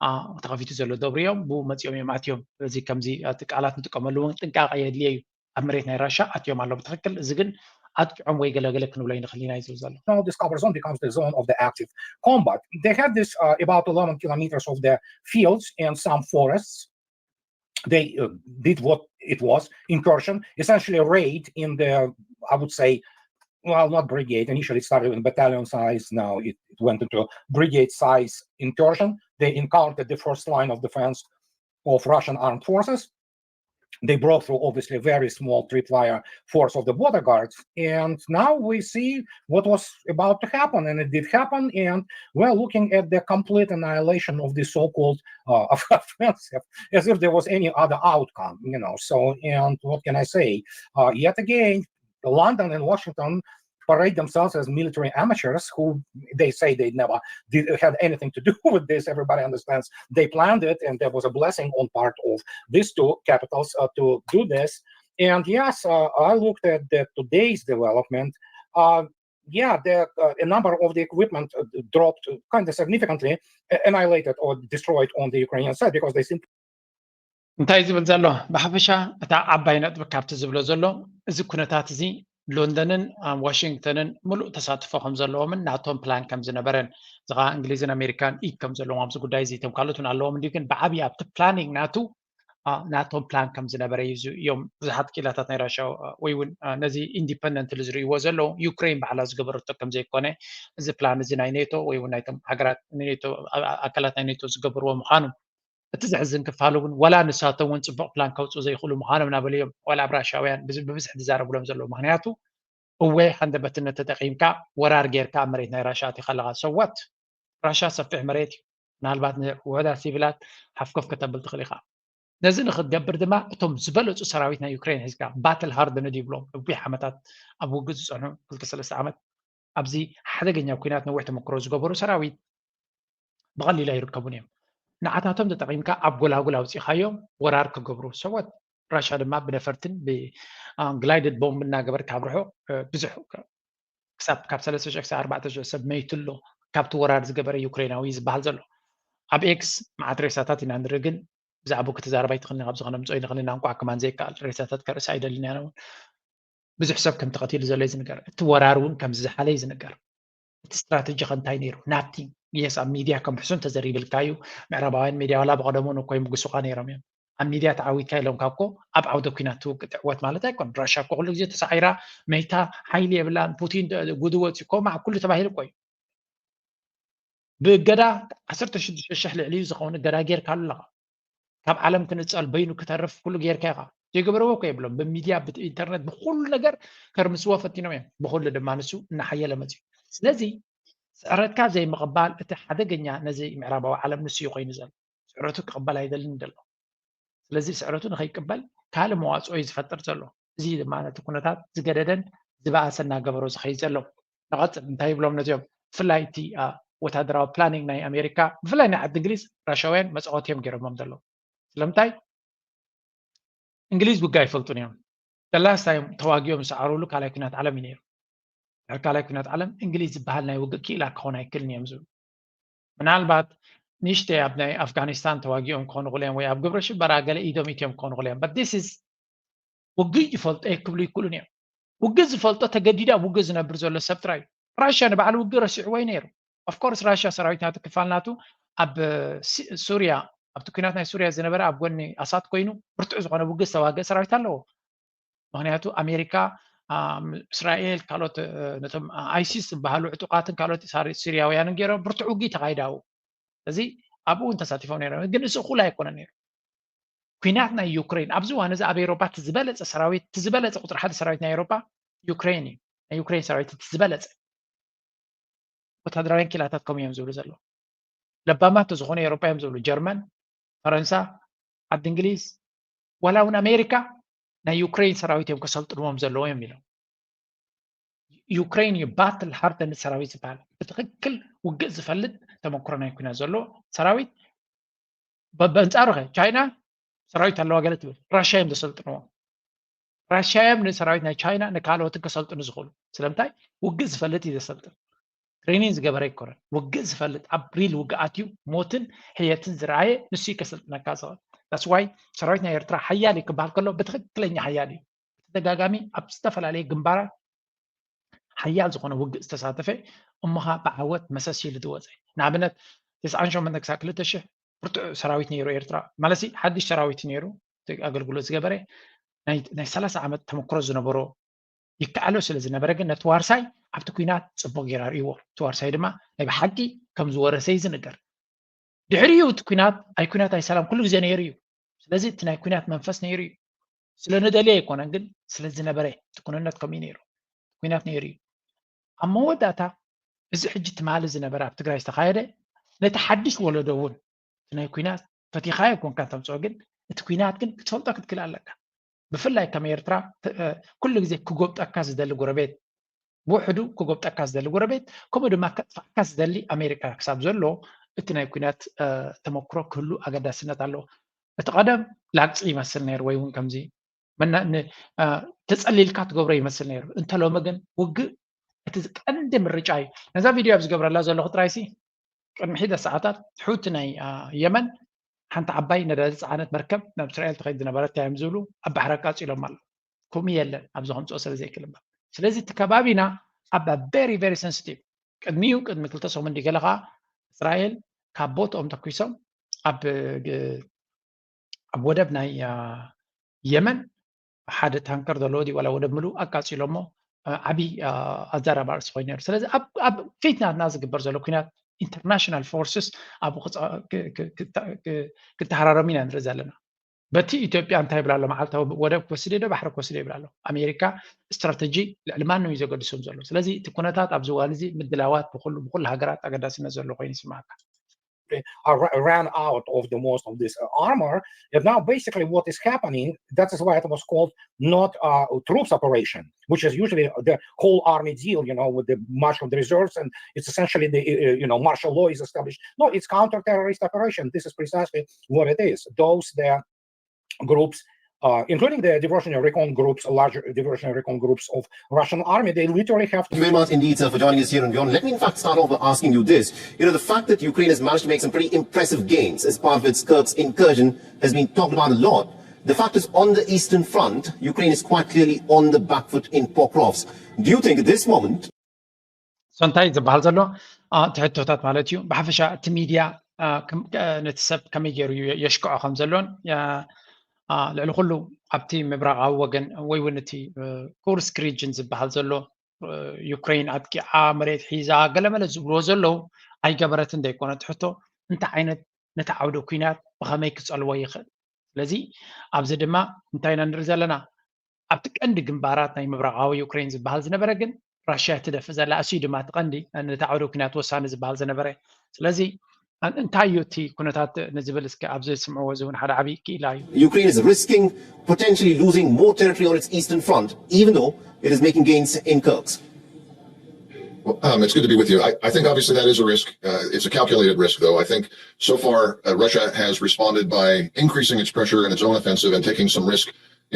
አ፣ ተኸፊቱ ዘሎ ዶብ እዮም፣ ብኡ መፂኦም እዮም ኣትዮም። ስለዚ ከምዚ እቲ ቃላት ንጥቀመሉ እውን ጥንቃቐ የድልየ እዩ። ኣብ መሬት ናይ ራሻ ኣትዮም ኣለዉ ብትኽክል። እዚ ግን ኣጥቂዖም ወይ ገለገለ ክንብሎ ኣይንኽእል ኢና እዩ ዝብል ዘሎ። Now this cover zone becomes the zone of the active combat. They had this uh, about eleven kilometers of the fields and some forests. They uh, did what it was incursion, essentially raid in the, I would say, well, not brigade. Initially, it started in battalion size. Now it, it went into brigade size incursion. They encountered the first line of defense of Russian armed forces. They broke through, obviously, a very small tripwire force of the border guards. And now we see what was about to happen, and it did happen. And we're looking at the complete annihilation of the so-called uh, offensive, as if there was any other outcome, you know. So, and what can I say? Uh, yet again, London and Washington parade themselves as military amateurs who they say they never did, had anything to do with this. Everybody understands they planned it, and there was a blessing on part of these two capitals uh, to do this. And yes, uh, I looked at the, today's development. Uh, yeah, the, uh, a number of the equipment uh, dropped kind of significantly, uh, annihilated or destroyed on the Ukrainian side because they simply እንታይ ዝብል ዘሎ? ብሓፈሻ እታ ዓባይ ነጥቢ ካብቲ ዝብሎ ዘሎ፣ እዚ ኩነታት እዚ ሎንደንን ዋሽንግተንን ምሉእ ተሳትፎ ከም ዘለዎምን ናቶም ፕላን ከም ዝነበረን፣ እዚ ከዓ እንግሊዝን ኣሜሪካን ኢድ ከም ዘለዎም ኣብዚ ጉዳይ እዚ። እቶም ካልኦት እውን ኣለዎም እንዲዩ፣ ግን ብዓብዪ ኣብቲ ፕላኒንግ ናቱ ናቶም ፕላን ከም ዝነበረ እዩ። እዮም ብዙሓት ክኢላታት ናይ ራሻ ወይ እውን ነዚ ኢንዲፐንደንት ዝርእይዎ ዘለዉ። ዩክሬን ባዕላ ዝገበረቶ ከም ዘይኮነ፣ እዚ ፕላን እዚ ናይ ኔቶ ወይ እውን ናይቶም ሃገራት ኔቶ፣ ኣካላት ናይ ኔቶ ዝገበርዎ ምዃኑ፣ እቲ ዘሕዝን ክፋል እውን ዋላ ንሳቶም እውን ፅቡቕ ፕላን ከውፅኡ ዘይኽእሉ ምዃኖም እናበሉ እዮም ዋላ ኣብ ራሻውያን ብብዝሒ ዝዛረብሎም ዘለዉ። ምክንያቱ እወ ሃንደበትነት ተጠቂምካ ወራር ጌርካ ኣብ መሬት ናይ ራሻ ኣቲኻ ኣለኻ። ሰዋት ራሻ ሰፊሕ መሬት እዩ። ምናልባት ንውሑዳት ሲቪላት ሓፍኮፍ ከተብል ትኽእል ኢኻ። ነዚ ንክትገብር ድማ እቶም ዝበለፁ ሰራዊት ናይ ዩክሬን ሒዝካ ባትል ሃርድንድ ይብሎም ነዊሕ ዓመታት ኣብ ውግእ ዝፀንሑ ክልተ ሰለስተ ዓመት ኣብዚ ሓደገኛ ኩናት ነዊሕ ተመክሮ ዝገበሩ ሰራዊት ብቐሊሉ ኣይርከቡን እዮም። ንዓታቶም ተጠቒምካ ኣብ ጎላጉል ኣውፂኻዮም ወራር ክገብሩ ሰወት ራሻ ድማ ብነፈርትን ብግላይድድ ቦምብ እናገበርካ ኣብ ርሑቕ ብዙሕ ክሳብ ካብ ሰለስተ ሽሕ ክሳብ ኣርባዕተ ሽሕ ሰብ መይቱ ኣሎ ካብቲ ወራር ዝገበረ ዩክሬናዊ ዝበሃል ዘሎ። ኣብ ኤክስ መዓት ሬሳታት ኢና ንርኢ፣ ግን ብዛዕባኡ ክትዛረብ ኣይትኽእልን ኢኻ። ኣብዚ ከነምፅኦ ኣይንኽእልን ኢና፣ እንቋዕ ከማን ዘይከኣል ሬሳታት ከርእስ ኣይደልን እያ። እውን ብዙሕ ሰብ ከም ተቐቲሉ ዘሎ እዩ ዝንገር። እቲ ወራር እውን ከምዚ ዝሓለ እዩ ዝንገር። እቲ ስትራተጂ ከ እንታይ ነይሩ? ናቲንግ። የስ ኣብ ሚድያ ከም ሕሱም ተዘሪብልካ እዩ። ምዕራባውያን ሚድያ ዋላ ብቐደሙ እኮ ይምጉሱኻ ነይሮም እዮም። ኣብ ሚድያ ተዓዊትካ ኢሎምካ እኮ ኣብ ዓውደ ኩናት ትውቅ ትዕወት ማለት ኣይኮን። ራሻ እኮ ኩሉ ግዜ ተሳዒራ መይታ ሓይሊ የብላን። ፑቲን ጉድወት እኮ ማዕ ኩሉ ተባሂሉ እኮ እዩ። ብእገዳ ዓሰርተ ሽዱሽተ ሽሕ ልዕሊ እዩ ዝኸውን እገዳ ጌርካሉ ኣለኻ። ካብ ዓለም ክንፀል በይኑ ክተርፍ ኩሉ ጌርካ ኢኻ። ዘይገበረዎ እኮ የብሎም። ብሚድያ ብኢንተርነት ብኩሉ ነገር ከርምስዎ ፈቲኖም እዮም። ብኩሉ ድማ ንሱ እናሓየለ መፅዩ። ስለዚ ስዕረትካ ዘይምቕባል እቲ ሓደገኛ ነዚ ምዕራባዊ ዓለም ንሱ እዩ ኮይኑ ዘሎ። ስዕረቱ ክቕበል ኣይደልን ዘሎ። ስለዚ ስዕረቱ ንኸይቅበል ካልእ መዋፅኦ እዩ ዝፈጥር ዘሎ። እዚ ድማ ነቲ ኩነታት ዝገደደን ዝበኣሰ እናገበሮ ዝኸይድ ዘሎ። ንቐፅል እንታይ ይብሎም ነዚኦም ብፍላይ እቲ ወታደራዊ ፕላኒንግ ናይ ኣሜሪካ ብፍላይ ናይ ዓዲ እንግሊዝ ራሻውያን መፃወቲ እዮም ገይሮሞም ዘለዉ። ስለምንታይ? እንግሊዝ ውጋ ይፈልጡን እዮም። ደላስታዮም ተዋጊኦም ዝሰዓሩሉ ካልኣይ ኩናት ዓለም እዩ ነይሩ። ድሕሪ ካልኣይ ኩናት ዓለም እንግሊዝ ዝበሃል ናይ ውግእ ክኢላ ክኾን ኣይክእልን እዮም ዝብሉ። ምናልባት ንእሽተይ ኣብ ናይ ኣፍጋኒስታን ተዋጊኦም ክኾኑ ክእሉ እዮም ወይ ኣብ ግብረ ሽበራ ገለ ኢዶም ኢትዮም ክኾኑ ክእሉ እዮም። But this is ውግእ ይፈልጦ እየ ክብሉ ይክእሉን እዮም። ውግእ ዝፈልጦ ተገዲዱ ኣብ ውግእ ዝነብር ዘሎ ሰብ ጥራይ እዩ። ራሽያ ንባዕሉ ውግእ ረሲዕዎ እዩ ነይሩ። ኦፍኮርስ ራሽያ ሰራዊት ናቱ ክፋል ናቱ ኣብ ሱርያ ኣብቲ ኩናት ናይ ሱርያ ዝነበረ ኣብ ጎኒ ኣሳድ ኮይኑ ብርቱዕ ዝኾነ ውግእ ዝተዋገእ ሰራዊት ኣለዎ። ምክንያቱ ኣሜሪካ እስራኤል ካልኦት ነቶም ኣይሲስ ዝበሃሉ ዕጡቃትን ካልኦት ሲርያውያንን ገይሮም ብርቱዕ ውግእ ተኻይዳው። እዚ ኣብኡ እውን ተሳቲፎም ነይሮም፣ ግን እዚ እኹል ኣይኮነ ነይሩ። ኩናት ናይ ዩክሬን ኣብዚ እዋን እዚ ኣብ ኤሮፓ እቲ ዝበለፀ ሰራዊት እቲ ዝበለፀ ቁፅሪ ሓደ ሰራዊት ናይ ኤሮፓ ዩክሬን እዩ። ናይ ዩክሬን ሰራዊት እቲ ዝበለፀ ወታደራውያን ኪላታት ከምኡ እዮም ዝብሉ ዘለዉ። ለባማት ዝኾኑ ኤሮፓ እዮም ዝብሉ፣ ጀርመን፣ ፈረንሳ፣ ዓዲ እንግሊዝ፣ ዋላ እውን ኣሜሪካ ናይ ዩክሬን ሰራዊት እዮም ከሰልጥንዎም ዘለዎም እዮም ኢሎም። ዩክሬን እዩ ባትል ሃርደንድ ሰራዊት ዝበሃል፣ ብትክክል ውግእ ዝፈልጥ ተመክሮ ናይ ኩናት ዘለዎ ሰራዊት። በንፃሩ ከ ቻይና ሰራዊት ኣለዋ ገለ ትብል፣ ራሽያ እዮም ዘሰልጥንዎም። ራሽያ እዮም ንሰራዊት ናይ ቻይና ንካልኦትን ከሰልጥኑ ዝኽእሉ። ስለምንታይ? ውግእ ዝፈልጥ እዩ ዘሰልጥን። ትሬኒንግ ዝገበረ ኣይኮነን። ውግእ ዝፈልጥ ኣብ ሪል ውግኣት እዩ ሞትን ሕየትን ዝረኣየ ንሱ እዩ ከሰልጥነካ ዝኽእል። ዳስ ዋይ ሰራዊት ናይ ኤርትራ ሓያል እዩ ክበሃል ከሎ ብትክክለኛ ሓያል እዩ። ብተደጋጋሚ ኣብ ዝተፈላለየ ግንባራት ሓያል ዝኾነ ውግእ ዝተሳተፈ እሞኻ ብዓወት መሰስ ኢሉ ዝወፀ። ንኣብነት ተስዓን ሸሞንተን ክሳብ ክልተ ሽሕ ብርቱዕ ሰራዊት ነይሩ ኤርትራ ማለት ሓድሽ ሰራዊት ነይሩ ኣገልግሎት ዝገበረ ናይ ሰላሳ ዓመት ተመክሮ ዝነበሮ ይከኣሎ ስለ ዝነበረ ግን ነቲ ዋርሳይ ኣብቲ ኩናት ፅቡቅ ገይራ ርእይዎ። እቲ ዋርሳይ ድማ ናይ ብሓቂ ከም ዝወረሰ እዩ ዝንገር። ድሕሪኡ እቲ ኩናት ኣይ ኩናት ኣይ ሰላም ኩሉ ግዜ ነይሩ እዩ። ስለዚ እቲ ናይ ኩናት መንፈስ ነይሩ እዩ። ስለ ንደልዮ ኣይኮነን ግን ስለ ዝነበረ እቲ ኩንነት ከምኡ ነይሩ። ኩናት ነይሩ እዩ። ኣብ መወዳእታ እዚ ሕጂ ትማሊ ዝነበረ ኣብ ትግራይ ዝተኻየደ ነቲ ሓድሽ ወለዶ እውን ናይ ኩናት ፈቲኻ ኣይኮንካ ተምፅኦ ግን እቲ ኩናት ግን ክትፈልጦ ክትክእል ኣለካ። ብፍላይ ከም ኤርትራ ኩሉ ግዜ ክጎብጠካ ዝደሊ ጎረቤት ብውሕዱ ክጎብጠካ ዝደሊ ጎረቤት ከምኡ ድማ ከጥፋእካ ዝደሊ ኣሜሪካ ክሳብ ዘሎ እቲ ናይ ኩናት ተመክሮ ክህሉ ኣገዳስነት ኣለዎ። እቲ ቀደም ላግፂ ይመስል ነይሩ ወይ እውን ከምዚ ተፀሊልካ ትገብሮ ይመስል ነይሩ። እንተሎሚ ግን ውግእ እቲ ቀንዲ ምርጫ እዩ። ነዛ ቪድዮ ኣብ ዝገብረላ ዘለኹ ጥራይሲ ቅድሚ ሒደ ሰዓታት ሑቲ ናይ የመን ሓንቲ ዓባይ ነዳዲ ዝፀዓነት መርከብ ናብ እስራኤል ትኸይድ ዝነበረት እዮም ዝብሉ ኣብ ባሕሪ ኣቃፂሎም ኣሎ። ከምኡ የለን ኣብዚ ከምፅኦ ስለ ዘይክእል እምበር። ስለዚ እቲ ከባቢና ኣብ ቨሪ ቨሪ ሰንስቲቭ ቅድሚኡ ቅድሚ ክልተ ሰሙን ድገለ ከዓ እስራኤል ካብ ቦትኦም ተኩሶም ኣብ ኣብ ወደብ ናይ የመን ሓደ ታንከር ዘለዎ ድዩ ዋላ ወደብ ምሉእ ኣቃፂሎሞ ዓብዪ ኣዘራባርሲ ኮይኑ ነሩ። ስለዚ ኣብ ፊት ናትና ዝግበር ዘሎ ኩናት ኢንተርናሽናል ፎርስስ ኣብኡ ክተሃራረሙ ኢና ንርኢ ዘለና። በቲ ኢትዮጵያ እንታይ ይብላ ኣሎ? መዓልታዊ ወደብ ክወስድ ዶ ባሕሪ ክወስድ ይብላ ኣሎ። ኣሜሪካ ስትራተጂ ልዕሊ ማንም እዩ ዘገድሶም ዘሎ። ስለዚ እቲ ኩነታት ኣብዚ እዋን እዚ ምድላዋት ብኩሉ ብኩሉ ሃገራት ኣገዳስነት ዘሎ ኮይኑ ይስማዓካ። uh, ran out of the most of this uh, armor. And now, basically, what is happening, that is why it was called not uh, troops operation, which is usually the whole army deal, you know, with the marshal reserves, and it's essentially the, uh, you know, martial law is established. No, it's counter-terrorist operation. This is precisely what it is. Those there groups uh, including the diversionary recon groups, larger diversionary recon groups of Russian army, they literally have to. Thank you very much indeed, sir, for joining us here on Beyond. Let me in fact start off by asking you this. You know, the fact that Ukraine has managed to make some pretty impressive gains as part of its Kursk incursion has been talked about a lot. The fact is, on the Eastern Front, Ukraine is quite clearly on the back foot in Pokrovsk. Do you think at this moment እንታይ ዝበሃል ዘሎ እቲ ሕቶታት ማለት እዩ። ብሓፈሻ እቲ ሚድያ ነቲ ሰብ ከመይ ገይሩ የሽክዖ ከም ዘሎን ልዕሊ ኩሉ ኣብቲ ምብራቃዊ ወገን ወይ እውን እቲ ኩርስክ ሪጅን ዝበሃል ዘሎ ዩክሬን ኣጥቂዓ መሬት ሒዛ ገለመለ ዝብልዎ ዘለዉ ኣይገበረትን ዘይኮነ እቲ ሕቶ እንታይ ዓይነት ነቲ ዓውደ ኩናት ብኸመይ ክፀልዎ ይኽእል። ስለዚ ኣብዚ ድማ እንታይ ኢና ንርኢ ዘለና ኣብቲ ቀንዲ ግንባራት ናይ ምብራቃዊ ዩክሬን ዝበሃል ዝነበረ ግን ራሽያ ትደፍእ ዘላ እሱ ድማ እቲ ቀንዲ ነቲ ዓውደ ኩናት ወሳኒ ዝበሃል ዝነበረ። ስለዚ እንታይ እዩ እቲ ኩነታት ንዝብል እስከ ኣብዚ ስምዕዎ እዚ እውን ሓደ ዓብዪ ክኢላ እዩ። Ukraine is risking potentially losing more territory on its eastern front, even though it is making gains in Kursk. Well, um, it's good to be with you. I, I think obviously that is a risk. Uh, it's a calculated risk, though. I think so far uh, Russia has responded by increasing its pressure in its own offensive and taking some risk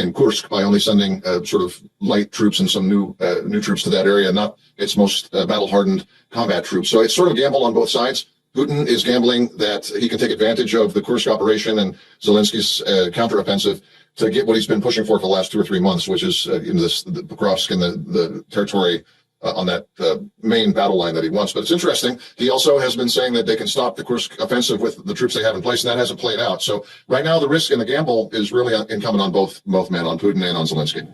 in Kursk by only sending uh, sort of light troops and some new uh, new troops to that area, not its most uh, battle hardened combat troops. So it's sort of a gamble on both sides. Putin is gambling that he can take advantage of the Kursk operation and Zelensky's uh, counteroffensive to get what he's been pushing for for the last two or three months, which is uh, in this the Pokrovsk and the, the territory uh, on that uh, main battle line that he wants. But it's interesting. He also has been saying that they can stop the Kursk offensive with the troops they have in place, and that hasn't played out. So right now, the risk and the gamble is really incumbent on both both men, on Putin and on Zelensky.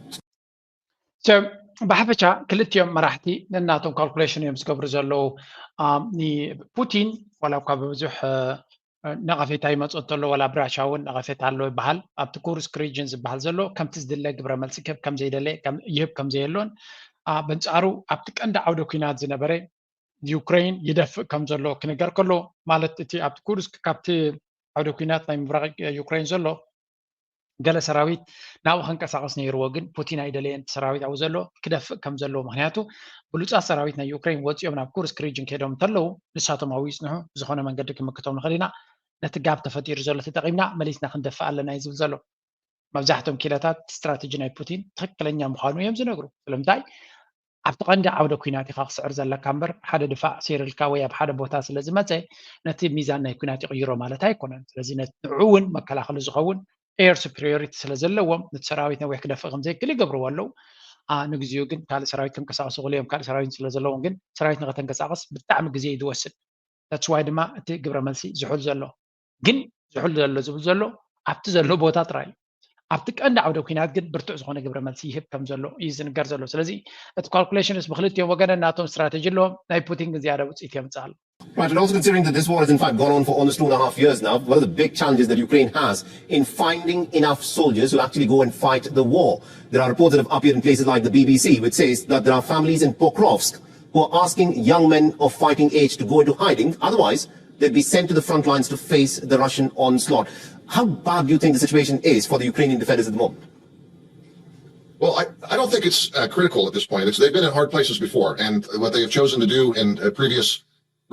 So ብሓፈሻ ክልቲኦም መራሕቲ ነናቶም ካልኩሌሽን እዮም ዝገብሩ ዘለዉ። ፑቲን ዋላ እኳ ብብዙሕ ነቐፌታ ይመፅኦ እንተሎ ዋላ ብራሻ እውን ነቐፌታ ኣሎ ይበሃል። ኣብቲ ኩርስክ ሪጅን ዝበሃል ዘሎ ከምቲ ዝድለ ግብረ መልሲ ክህብ ከምዘይደለ ይህብ ከምዘየሎን፣ በንፃሩ ኣብቲ ቀንዲ ዓውደ ኩናት ዝነበረ ዩክሬን ይደፍእ ከም ዘሎ ክንገር ከሎ፣ ማለት እቲ ኣብቲ ኩርስክ ካብቲ ዓውደ ኩናት ናይ ምብራቕ ዩክሬን ዘሎ ገለ ሰራዊት ናብኡ ከንቀሳቐስ ነይርዎ፣ ግን ፑቲን ኣይደለየን። እቲ ሰራዊት ኣብኡ ዘሎ ክደፍእ ከም ዘለዎ፣ ምክንያቱ ብሉፃት ሰራዊት ናይ ዩክሬን ወፂኦም ናብ ኩርስክ ሪጅን ከይዶም እንተለዉ ንሳቶም ኣብኡ ይፅንሑ፣ ብዝኾነ መንገዲ ክምክቶም ንኽእል ኢና። ነቲ ጋብ ተፈጢሩ ዘሎ ተጠቒምና መሊስና ክንደፍእ ኣለና እዩ ዝብል ዘሎ። መብዛሕትኦም ኪለታት ስትራተጂ ናይ ፑቲን ትክክለኛ ምዃኑ እዮም ዝነግሩ። ስለምንታይ ኣብቲ ቀንዲ ዓውደ ኩናት ኢኻ ክስዕር ዘለካ እምበር ሓደ ድፋዕ ሰይርልካ ወይ ኣብ ሓደ ቦታ ስለ ዝመፀ ነቲ ሚዛን ናይ ኩናት ይቕይሮ ማለት ኣይኮነን። ስለዚ ንዑ እውን መከላኸሊ ዝኸውን ኤር ሱፕሪዮሪቲ ስለ ዘለዎም ነቲ ሰራዊት ነዊሕ ክደፍእ ከም ዘይክእል ይገብርዎ ኣለዉ። ንግዚኡ ግን ካልእ ሰራዊት ከንቀሳቀሱ ክእሉ እዮም። ካልእ ሰራዊት ስለ ዘለዎም ግን ሰራዊት ንኸተንቀሳቀስ ብጣዕሚ ግዜ እዩ ዝወስድ። That's why ድማ እቲ ግብረ መልሲ ዝሑል ዘሎ ግን ዝሑል ዘሎ ዝብል ዘሎ ኣብቲ ዘሎ ቦታ ጥራይ እዩ። ኣብቲ ቀንዲ ዓውደ ኩናት ግን ብርቱዕ ዝኾነ ግብረ መልሲ ይህብ ከም ዘሎ እዩ ዝንገር ዘሎ። ስለዚ እቲ ካልኩሌሽንስ ብክልቲኦም ወገነ ናቶም ስትራተጂ ኣለዎም። ናይ ፑቲን ግን ዝያዳ ውፅኢት የምፅእ ኣሎ። Right, and also considering that this war has in fact gone on for almost two and a half years now, one of the big challenges that Ukraine has in finding enough soldiers who actually go and fight the war. There are reports that have appeared in places like the B B C, which says that there are families in Pokrovsk who are asking young men of fighting age to go into hiding. Otherwise, they'd be sent to the front lines to face the Russian onslaught. How bad do you think the situation is for the Ukrainian defenders at the moment? Well, I, I don't think it's uh, critical at this point. It's, they've been in hard places before, and what they have chosen to do in uh, previous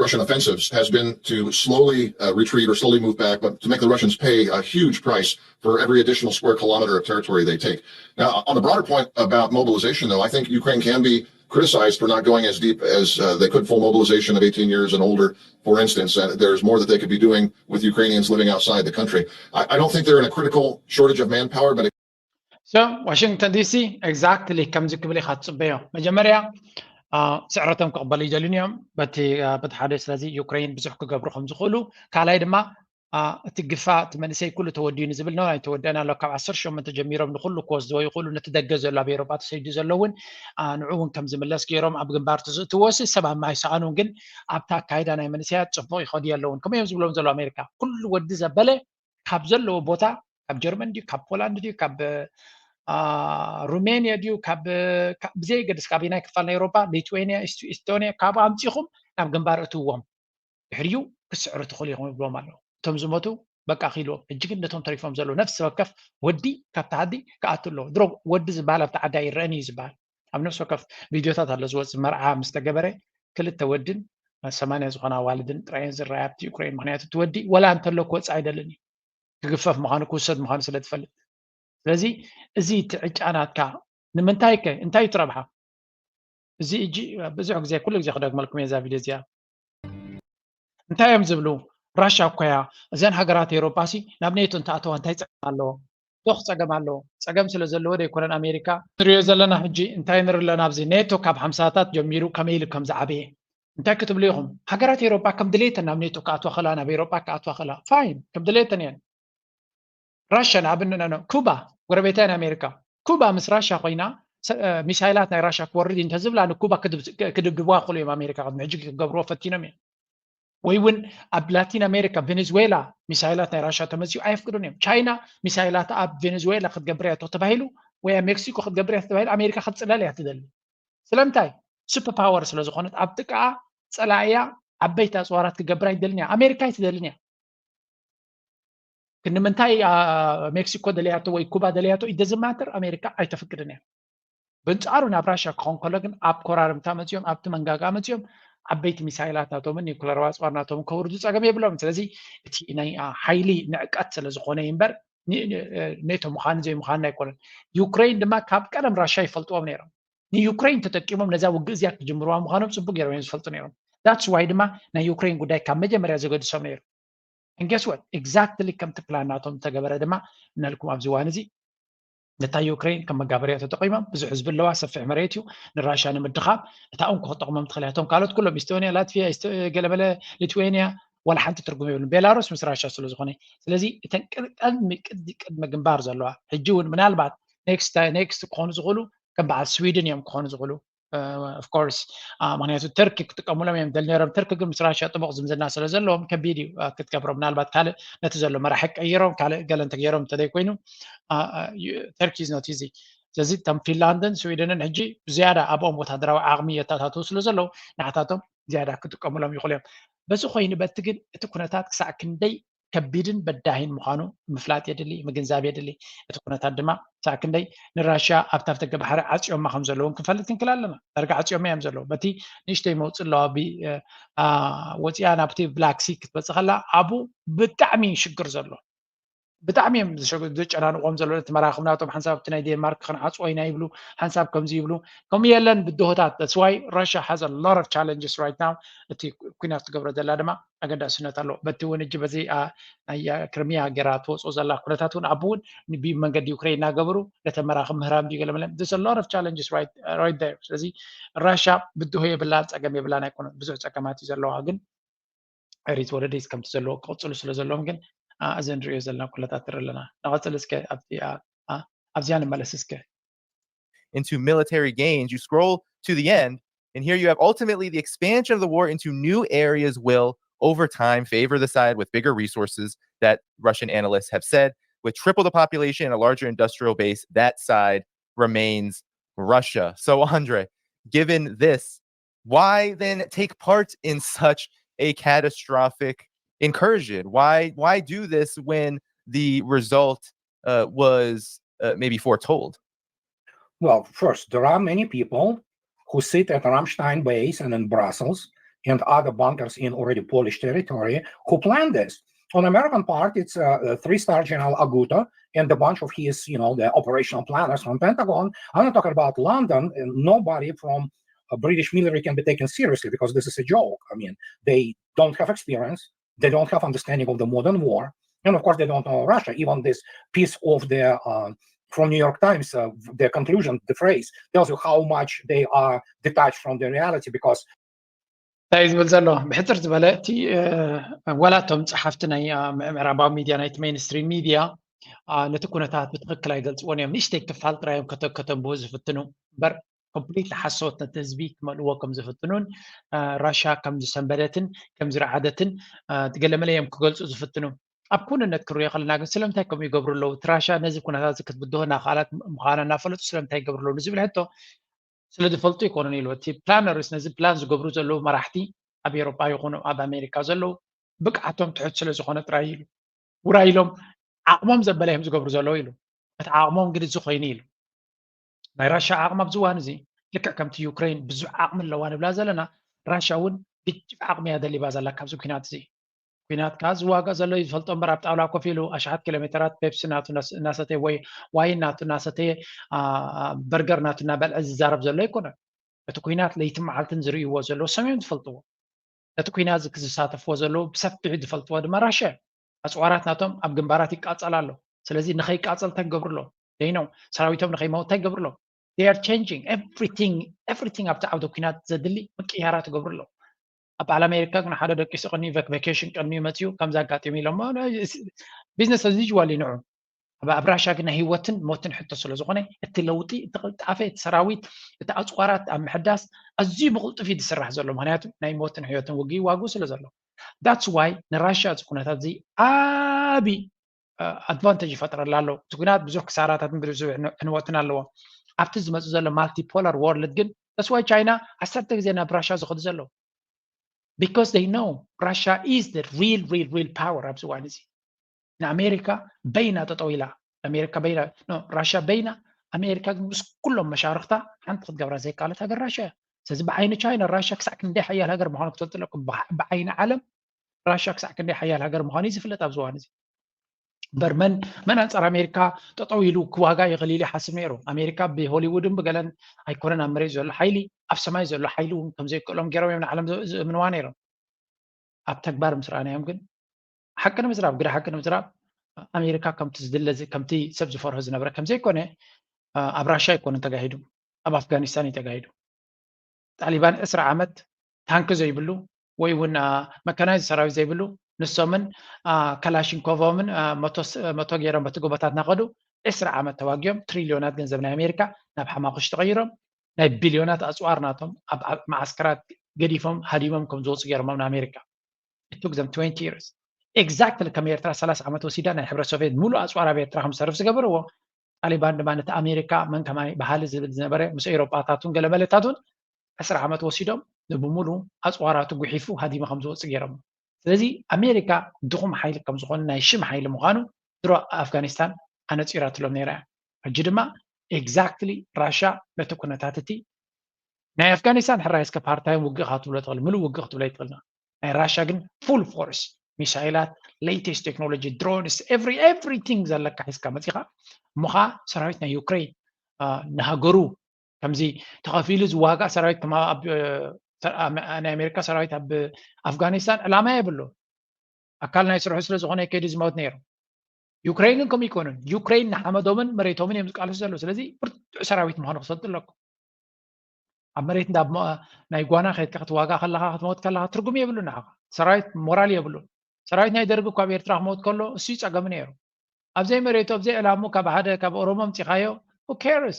Russian offensives has been to slowly uh, retreat or slowly move back, but to make the Russians pay a huge price for every additional square kilometer of territory they take. Now, on the broader point about mobilization, though, I think Ukraine can be criticized for not going as deep as uh, they could full mobilization of eighteen years and older, for instance. Uh, there's more that they could be doing with Ukrainians living outside the country. I, I don't think they're in a critical shortage of manpower, but So ዋሽንግተን ዲሲ ኤግዛክትሊ ከምዚ ክብል ኢኻ ትፅበዮ። መጀመርያ ስዕረቶም ክቕበሉ ይደልዩን እዮም በቲ በቲ ሓደ። ስለዚ ዩክሬን ብዙሕ ክገብሩ ከም ዝኽእሉ፣ ካልኣይ ድማ እቲ ግፋ እቲ መንእሰይ ኩሉ ተወዲኡ ንዝብል ነው ኣይተወደአን ኣሎ። ካብ ዓሰርተ ሸሞንተ ጀሚሮም ንኩሉ ክወስድዎ ይኽእሉ። ነቲ ደገ ዘሎ ኣብ ኤሮጳ ተሰይዱ ዘሎ እውን ንዑ እውን ከም ዝምለስ ገይሮም ኣብ ግንባር ትዝእትዎ ሲ ሰብ ኣብ ማይ ሰኣኑ ግን ኣብቲ ኣካይዳ ናይ መንእሰያት ፅቡቕ ይኸዱ ኣለውን ከምኡ እዮም ዝብሎም ዘሎ ኣሜሪካ። ኩሉ ወዲ ዘበለ ካብ ዘለዎ ቦታ ካብ ጀርመን ድዩ ካብ ፖላንድ ድዩ ካብ ሩሜንያ ድዩ ካብ ብዘየገድስ ካብ ናይ ክፋል ናይ ኤሮፓ ሊትዌንያ ኢስቶንያ ካብኡ ኣምፂኹም ናብ ግንባር እትዎም ድሕሪኡ ክስዕሩ ትኽእሉ ኢኹም ይብሎም ኣለዉ። እቶም ዝሞቱ በቃ ኪልዎም። ሕጂ ግን ነቶም ተሪፎም ዘለዉ ነፍሲ ወከፍ ወዲ ካብቲ ዓዲ ክኣቱ ኣለዎ። ድሮ ወዲ ዝበሃል ኣብቲ ዓዲ ኣይረአን እዩ ዝበሃል። ኣብ ነፍሲ ወከፍ ቪድዮታት ኣሎ ዝወፅእ መርዓ ምስ ተገበረ ክልተ ወድን ሰማንያ ዝኾና ኣዋልድን ጥራየን ዝረኣያ ኣብቲ ዩክሬን። ምክንያቱ እቲ ወዲ ወላ እንተሎ ክወፅእ ኣይደልን እዩ። ክግፈፍ ምዃኑ ክውሰድ ምዃኑ ስለ ትፈልጥ። ስለዚ እዚ እቲ ዕጫ ናትካ ንምንታይ ከ እንታይ እዩ ትረብሓ? እዚ እጂ ብዙሕ ግዜ ኩሉ ግዜ ክደግመልኩም እየ እዛ ቪድዮ እዚኣ። እንታይ እዮም ዝብሉ? ራሻ እኮ እያ እዘን ሃገራት ኤውሮጳ ሲ ናብ ኔቶ እንተኣተዋ እንታይ ጸገም ኣለዎ? ዶኽ ጸገም ኣለዎ። ጸገም ስለ ዘለዎ ደይኮነን ኣሜሪካ ንሪኦ ዘለና ሕጂ እንታይ ንርኢ ኣለና ኣብዚ ኔቶ ካብ ሓምሳታት ጀሚሩ ከመይ ኢሉ ከም ዝዓበየ እንታይ ክትብሉ ኢኹም? ሃገራት ኤውሮጳ ከም ድሌተን ናብ ኔቶ ክኣትዋ ከላ ናብ ኤውሮጳ ክኣትዋ ከላ ፋይን ከም ድሌተን እየን። ራሻ ንኣብነት ኩባ ጎረቤታ ናይ ኣሜሪካ ኩባ ምስ ራሻ ኮይና ሚሳይላት ናይ ራሻ ክወርድ እዩ እንተዝብላ ንኩባ ክድብድብዋ ክኽእሉ እዮም ኣሜሪካ ቅድሚ ሕጂ ክገብርዎ ፈቲኖም እዮም። ወይ እውን ኣብ ላቲን ኣሜሪካ ቬኔዙዌላ ሚሳይላት ናይ ራሻ ተመፅኡ ኣየፍቅዱን እዮም። ቻይና ሚሳይላት ኣብ ቬኔዙዌላ ክትገብር እያ ተባሂሉ ወይ ኣብ ሜክሲኮ ክትገብር እያ ተባሂሉ ኣሜሪካ ክትፅለል እያ ትደሊ። ስለምንታይ? ሱፐር ፓወር ስለ ዝኾነት ኣብ ጥቃኣ ፀላእያ ዓበይቲ ኣፅዋራት ክገብር ኣይትደልን እያ። ኣሜሪካ ኣይትደልን እያ። ክንምንታይ ሜክሲኮ ደለያቶ ወይ ኩባ ደለያቶ ኢደዝማተር ኣሜሪካ ኣይተፍቅድን እያ። በንጻሩ ናብ ራሽያ ክኾን ከሎ ግን ኣብ ኮራርምታ መጺኦም ኣብቲ መንጋጋ መጺኦም ዓበይቲ ሚሳይላት ናቶምን ኒኩለር ኣጽዋር ናቶምን ከውርዱ ጸገም የብሎም። ስለዚ እቲ ናይ ሓይሊ ንዕቀት ስለ ዝኾነ እዩ እምበር ኔቶ ምዃን ዘይምዃን ኣይኮነን። ዩክሬን ድማ ካብ ቀደም ራሽያ ይፈልጥዎም ነይሮም። ንዩክሬን ተጠቂሞም ነዛ ውግእ እዚኣ ክጅምርዋ ምዃኖም ጽቡቅ ገይሮም እዮም ዝፈልጡ ነይሮም። That's why ድማ ናይ ዩክሬን ጉዳይ ካብ መጀመርያ ዘገድሶም ነይሩ። And guess what? Exactly ከምቲ ፕላን ናቶም ዝተገበረ ድማ እናልኩም ኣብዚ እዋን እዚ ነታ ዩክሬን ከም መጋበርያ ተጠቂሞም። ብዙሕ ህዝቢ ኣለዋ፣ ሰፊሕ መሬት እዩ። ንራሽያ ንምድኻም እታ እንኮ ክጠቕሞም ትኽእል እያ። እቶም ካልኦት ኩሎም ኢስቶንያ፣ ላትቪያ፣ ገለመለ፣ ሊትዌንያ ዋላ ሓንቲ ትርጉም የብሉን ቤላሩስ ምስ ራሽያ ስለ ዝኾነ። ስለዚ እተን ቅድሚ ቅድሚ ግንባር ዘለዋ ሕጂ እውን ምናልባት ኔክስት ኔክስት ክኾኑ ዝኽእሉ ከም በዓል ስዊድን እዮም ክኾኑ ዝኽእሉ። Of course፣ ምክንያቱ ተርኪ ክጥቀሙሎም እዮም ደል ነሮም። ተርኪ ግን ምስ ራሽያ ጥቡቕ ዝምዝና ስለ ዘለዎም ከቢድ እዩ ክትገብሮ። ምናልባት ካልእ ነቲ ዘሎ መራሒ ቀይሮም ካልእ ገለ እንተገይሮም እንተዘይኮይኑ ተርኪ is not easy። ስለዚ እቶም ፊንላንድን ስዊድንን ሕጂ ብዝያዳ ኣብኦም ወታደራዊ ዓቕሚ የተታተው ስለ ዘለዉ ንዓታቶም ዝያዳ ክጥቀሙሎም ይኽእሉ እዮም። በዚ ኮይኑ በቲ ግን እቲ ኩነታት ክሳዕ ክንደይ ከቢድን በዳሂን ምዃኑ ምፍላጥ የድሊ፣ ምግንዛብ የድሊ። እቲ ኩነታት ድማ ክሳዕ ክንደይ ንራሽያ ኣብታ ኣፍደገ ባሕሪ ዓፅዮማ ከም ዘለውን ክንፈልጥ ክንክል ኣለና። ዳርጋ ዓፅዮማ እዮም ዘለዉ። በቲ ንእሽተይ መውፅእ ኣለዋ ወፂኣ ናብቲ ብላክ ሲ ክትመፅእ ከላ ኣብኡ ብጣዕሚ ሽግር ዘሎ ብጣዕሚ እዮም ዘጨናንቆም ዘሎ። እቲ መራኽብ ናቶም ሓንሳብ እቲ ናይ ዴንማርክ ክንዓፅዎ ኢና ይብሉ፣ ሓንሳብ ከምዚ ይብሉ። ከምኡ የለን ብድሆታት። That's why Russia has a lot of challenges right now። እቲ ኩናት ትገብሮ ዘላ ድማ ኣገዳስነት ኣለዎ። በቲ እውን እጂ በዚ ናይ ክርሚያ ገይራ ትወፅኦ ዘላ ኩነታት እውን ኣብኡ እውን ብመንገዲ ዩክሬን እናገበሩ ነተ መራኽብ ምህራም ድዩ ገለመለ። There's a lot of challenges right there። ስለዚ ራሻ ብድሆ የብላን፣ ፀገም የብላን ኣይኮነን። ብዙሕ ፀገማት እዩ ዘለዋ ግን ሪት ወለደይስ ከምቲ ዘለዎ ክቕፅሉ ስለ ዘለዎም ግን እዚ ንሪኦ ዘለና ኩነታት ንርኢ ኣለና። ንቐፅል እስከ ኣብዚኣ ንመለስ እስከ። Into military gains, you scroll to the end, and here you have ultimately the expansion of the war into new areas will, over time, favor the side with bigger resources that Russian analysts have said, with triple the population and a larger industrial base, that side remains Russia. So, Andre, given this, why then take part in such a catastrophic incursion? Why why do this when the result uh, was uh, maybe foretold? Well, first, there are many people who sit at Ramstein base and in Brussels and other bunkers in already Polish territory who plan this. On American part, it's uh, three-star General Aguto and a bunch of his, you know, the operational planners from Pentagon. I'm not talking about London. And nobody from uh, British military can be taken seriously because this is a joke. I mean, they don't have experience. They don't have understanding of the modern war. And of course, they don't know Russia. Even this piece of the uh, from New York Times, uh, the conclusion, the phrase tells you how much they are detached from the reality because እንታይ እዩ ዝብል ዘሎ ብሕፅር ዝበለ እቲ ዋላ እቶም ፀሓፍቲ ናይ ምዕራባዊ ሚድያ ናይቲ ሜንስትሪም ሚድያ ነቲ ኩነታት ብትክክል ኣይገልፅዎን እዮም። ንእሽተይ ክፋል ጥራይ እዮም ከተንብቡ ዝፍትኑ እምበር ኮምፕሊትሊ ሓሶት ነቲ ህዝቢ ክመልእዎ ከም ዝፍትኑን ራሻ ከም ዝሰንበደትን ከም ዝረዓደትን ገለመለ እዮም ክገልፁ ዝፍትኑ። ኣብ ኩንነት ክንሪኦ ከለና ግን ስለምንታይ ከምኡ ይገብሩ ኣለዉ? እቲ ራሻ ነዚ ኩነታት እዚ ክትብድሆ እናኽኣለት ምዃና እናፈለጡ ስለምንታይ ይገብሩ ኣለዉ ንዝብል ሕቶ ስለ ዝፈልጡ ኣይኮኑን ኢሉ። እቲ ፕላነርስ ነዚ ፕላን ዝገብሩ ዘለዉ መራሕቲ ኣብ ኤሮጳ ይኹኑ ኣብ ኣሜሪካ ዘለዉ ብቅዓቶም ትሑት ስለ ዝኾነ ጥራይ ኢሉ። ውራይ ኢሎም ዓቕሞም ዘበለ እዮም ዝገብሩ ዘለዉ ኢሉ። እቲ ዓቕሞም ግን እዚ ኮይኑ ኢሉ። ናይ ራሻ ዓቕሚ ኣብዚ እዋን እዚ ልክዕ ከምቲ ዩክሬን ብዙሕ ዓቕሚ ኣለዋ ንብላ ዘለና ራሻ እውን ግጅፍ ዓቕሚ እያ ደሊባ ዘላ ካብዚ ኩናት እዚ። ኩናት ከዓ ዝዋጋእ ዘሎ እዩ ዝፈልጦ እምበር ኣብ ጣውላ ኮፍ ኢሉ ኣሽሓት ኪሎ ሜተራት ፔፕሲ ናቱ እናሰተየ ወይ ዋይን ናቱ እናሰተየ በርገር ናቱ እናበልዐ ዝዛረብ ዘሎ ኣይኮነን። እቲ ኩናት ለይትን መዓልትን ዝርእይዎ ዘለዉ ሰም እዮም ዝፈልጥዎ። ነቲ ኩናት እዚ ዝሳተፍዎ ዘለዉ ብሰፊሑ ዝፈልጥዎ ድማ ራሻ እዮም። ኣፅዋራት ናቶም ኣብ ግንባራት ይቃፀል ኣሎ። ስለዚ ንኸይቃፀል እንታይ ክገብሩ ኣለዎም? ደይኖም ሰራዊቶም ንኸይመውት እንታይ ክገብሩ ኣለዎም? They are changing everything everything ኣብቲ ዓውደ ኩናት ዘድሊ ምቅያራት ይገብሩ ኣለዉ። ኣብ በዓል ኣሜሪካ ግን ሓደ ደቂሱ ቅድሚ ቫኬሽን ቅድሚ መፅኡ ከምዚ ኣጋጢሙ ኢሎሞ ቢዝነስ ኣዝ ዩዋል ይንዑ። ኣብ ራሻ ግን ናይ ህይወትን ሞትን ሕቶ ስለ ዝኾነ እቲ ለውጢ እቲ ቅልጣፈ እቲ ሰራዊት እቲ ኣፅዋራት ኣብ ምሕዳስ ኣዝዩ ብቕልጡፍ እዩ ዝስራሕ ዘሎ። ምክንያቱ ናይ ሞትን ህይወትን ውግእ ይዋግኡ ስለ ዘሎ that's why ንራሻ እዚ ኩነታት እዚ ዓብዪ ኣድቫንቴጅ ይፈጥረላ ኣሎ። እቲ ኩናት ብዙሕ ክሳራታትን ብዙሕ ዕንወትን ኣለዎ። ኣብቲ ዝመፅእ ዘሎ ማልቲፖላር ወርልድ ግን that's why ቻይና ዓሰርተ ግዜ ናብ ራሻ ዝኸዱ ዘለዉ because they know Russia is the real real real power ኣብዚ እዋን እዚ። ንኣሜሪካ በይና ጠጠው ኢላ ኣሜሪካ በይና ራሻ በይና ኣሜሪካ ግን ምስ ኩሎም መሻርክታ ሓንቲ ክትገብራ ዘይከኣለት ሃገር ራሻ እያ። ስለዚ ብዓይኒ ቻይና ራሻ ክሳዕ ክንደይ ሓያል ሃገር ምዃኑ ክትፈልጡ ኣለኩም። ብዓይኒ ዓለም ራሻ ክሳዕ ክንደይ ሓያል ሃገር ምዃኑ እዩ ዝፍለጥ ኣብዚ እዋን እዚ። እምበር መን መን ኣንፃር ኣሜሪካ ጠጠው ኢሉ ክዋጋ ይኽእል ኢሉ ይሓስብ ነይሩ? ኣሜሪካ ብሆሊውድን ብገለን ኣይኮነን ኣብ መሬት ዘሎ ሓይሊ ኣብ ሰማይ ዘሎ ሓይሊ እውን ከምዘይክእሎም ገይሮም እዮም ንዓለም ዝእምንዋ ነይሮም። ኣብ ተግባር ምስ ረኣናዮም ግን ሓቂ ንምዝራብ ግደ ሓቂ ንምዝራብ ኣሜሪካ ከምቲ ዝድለ ከምቲ ሰብ ዝፈርሆ ዝነበረ ከምዘይኮነ ኣብ ራሻ ኣይኮነን ተጋሂዱ፣ ኣብ ኣፍጋኒስታን እዩ ተጋሂዱ። ጣሊባን ዕስራ ዓመት ታንኪ ዘይብሉ ወይ እውን መካናይዝ ሰራዊት ዘይብሉ ንሶምን ከላሽንኮቮምን መቶ ገይሮም በቲ ጎቦታት እናኸዱ ዕስራ ዓመት ተዋጊኦም ትሪልዮናት ገንዘብ ናይ ኣሜሪካ ናብ ሓማኹሽ ተቐይሮም ናይ ቢልዮናት ኣፅዋር ናቶም ኣብ መዓስከራት ገዲፎም ሃዲሞም ከም ዝወፁ ገይሮሞም ንኣሜሪካ። It took them twenty years. Exactly ከም ኤርትራ ሰላሳ ዓመት ወሲዳ ናይ ሕብረት ሶቪየት ሙሉእ ኣፅዋር ኣብ ኤርትራ ከም ዝሰርፍ ዝገበርዎ፣ ጣሊባን ድማ ነቲ ኣሜሪካ መን ከማይ በሃሊ ዝብል ዝነበረ ምስ ኤውሮጳታቱን ገለመለታቱን ዕስራ ዓመት ወሲዶም ንብሙሉ ኣፅዋራቱ ጉሒፉ ሃዲሙ ከም ዝወፅእ ገይሮም። ስለዚ ኣሜሪካ ድኹም ሓይሊ ከም ዝኾነ ናይ ሽም ሓይሊ ምዃኑ ድሮ ኣፍጋኒስታን ኣነፂራትሎም ነይራ እያ። ሕጂ ድማ exactly ራሻ ነቲ ኩነታት እቲ ናይ ኣፍጋኒስታን ሕራይ እስከ ፓርታይም ውግእ ክትብሎ ትኽእል፣ ምሉእ ውግእ ክትብሎ ይትኽእል። ናይ ራሻ ግን full force ሚሳይላት፣ latest technology፣ drones፣ every everything ዘለካ ሒዝካ መፂኻ እሞ ኸዓ ሰራዊት ናይ ዩክሬን ንሃገሩ ከምዚ ተኸፊሉ ዝዋጋእ ሰራዊት ናይ ኣሜሪካ ሰራዊት ኣብ ኣፍጋኒስታን ዕላማ የብሉ። ኣካል ናይ ስርሑ ስለ ዝኾነ ከይዱ ዝመውት ነይሩ። ዩክሬን ግን ከምኡ ይኮኑን። ዩክሬን ንሓመዶምን መሬቶምን እዮም ዝቃለሱ ዘለዉ። ስለዚ ብርቱዕ ሰራዊት ምዃኑ ክፈልጡ ኣለኩም። ኣብ መሬት እንዳ ናይ ጓና ከድካ ክትዋጋ ከለካ ክትመውት ከለካ ትርጉም የብሉ። ንዓኻ ሰራዊት ሞራል የብሉ። ሰራዊት ናይ ደርግ እኳ ኣብ ኤርትራ ክመውት ከሎ እሱ ይጸገም ነይሩ። ኣብዘይ መሬቱ ኣብዘይ ዕላሙ ካብ ሓደ ካብ ኦሮሞ ምጺኻዮ who cares?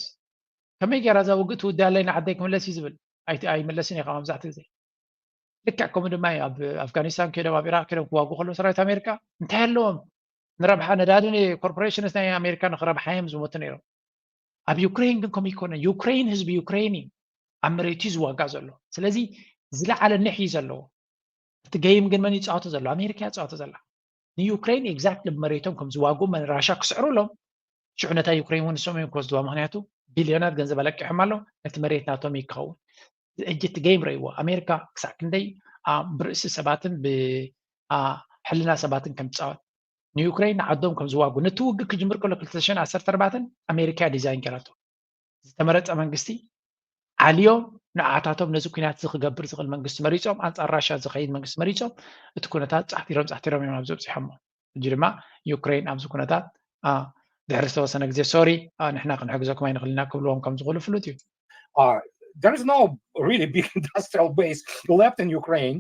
ከመይ ገይራ እዛ ውግእ ትውዳለይ ንዓደይ ክምለስ እዩ ዝብል። ኣይምለስን እዩ ካብ መብዛሕትኡ ግዜ። ልክዕ ከምኡ ድማ እዩ ኣብ ኣፍጋኒስታን ከይዶም ኣብ ኢራቅ ከይዶም ክዋጉ ከለዉ ሰራዊት ኣሜሪካ እንታይ ኣለዎም? ንረብሓ ነዳዲ ኮርፖሬሽንስ ናይ ኣሜሪካ ንክረብሓ እዮም ዝሞቱ ነይሮም። ኣብ ዩክሬን ግን ከምኡ ይኮነ። ዩክሬን ህዝቢ ዩክሬን እዩ ኣብ መሬቱ እዩ ዝዋጋእ ዘሎ። ስለዚ ዝለዓለ ኒሕ እዩ ዘለዎ። እቲ ገይም ግን መን ይፃወቶ ዘሎ? ኣሜሪካ እያ ትፃወቶ ዘላ። ንዩክሬን exactly ብመሬቶም ከም ዝዋግኡ መን ራሻ ክስዕሩሎም ሽዑ ነታ ዩክሬን እውን ንሶም እዮም ክወስድዋ። ምክንያቱ ቢልዮናት ገንዘብ ኣለቂሖም ኣለዉ ነቲ መሬት ናቶም እዩ ክኸውን። እቲ ገይም ረእይዎ ኣሜሪካ ክሳዕ ክንደይ ብርእሲ ሰባትን ብሕልና ሰባትን ከም ትፃወት ንዩክሬን ንዓዶም ከም ዝዋጉ ነቲ ውግእ ክጅምር ከሎ ክልተ ሽሕን ዓሰርተ ኣርባዕተን ኣሜሪካ ዲዛይን ገይራቶ። ዝተመረፀ መንግስቲ ዓልዮም ንዓታቶም ነዚ ኩናት እዚ ክገብር ዝኽእል መንግስቲ መሪፆም ኣንፃር ራሻ ዝኸይድ መንግስቲ መሪፆም እቲ ኩነታት ፃሕቲሮም ፃሕቲሮም እዮም ኣብዚ ኣብፂሖሞ። ሕጂ ድማ ዩክሬን ኣብዚ ኩነታት ድሕሪ ዝተወሰነ ግዜ ሶሪ ንሕና ክንሕግዘኩም ኣይንኽእልና ክብልዎም ከም ዝኽእሉ ፍሉጥ እዩ። Uh, there is no really big industrial base left in Ukraine.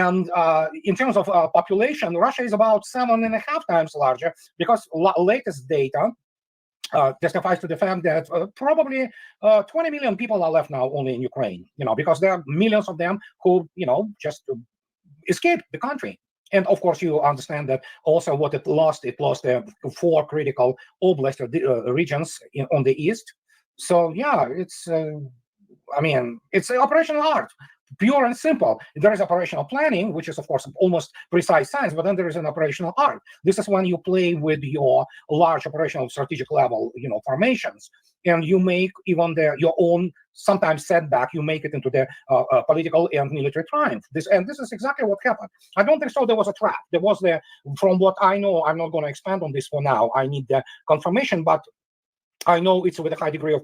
And uh, in terms of uh, population, Russia is about seven and a half times larger because la- latest data uh, testifies to the fact that uh, probably uh, twenty million people are left now only in Ukraine, you know, because there are millions of them who, you know, just escaped the country. And of course, you understand that also what it lost, it lost uh, four critical oblasts or uh, regions in, on the east. So, yeah, it's, uh, I mean, it's operational art, pure and simple. There is operational planning, which is, of course, almost precise science, but then there is an operational art. This is when you play with your large operational strategic level, you know, formations. And you make even the, your own sometimes setback, you make it into the uh, uh, political and military triumph. This and this is exactly what happened. I don't think so. There was a trap. There was the, from what I know, I'm not going to expand on this for now. I need the confirmation, but I know it's with a high degree of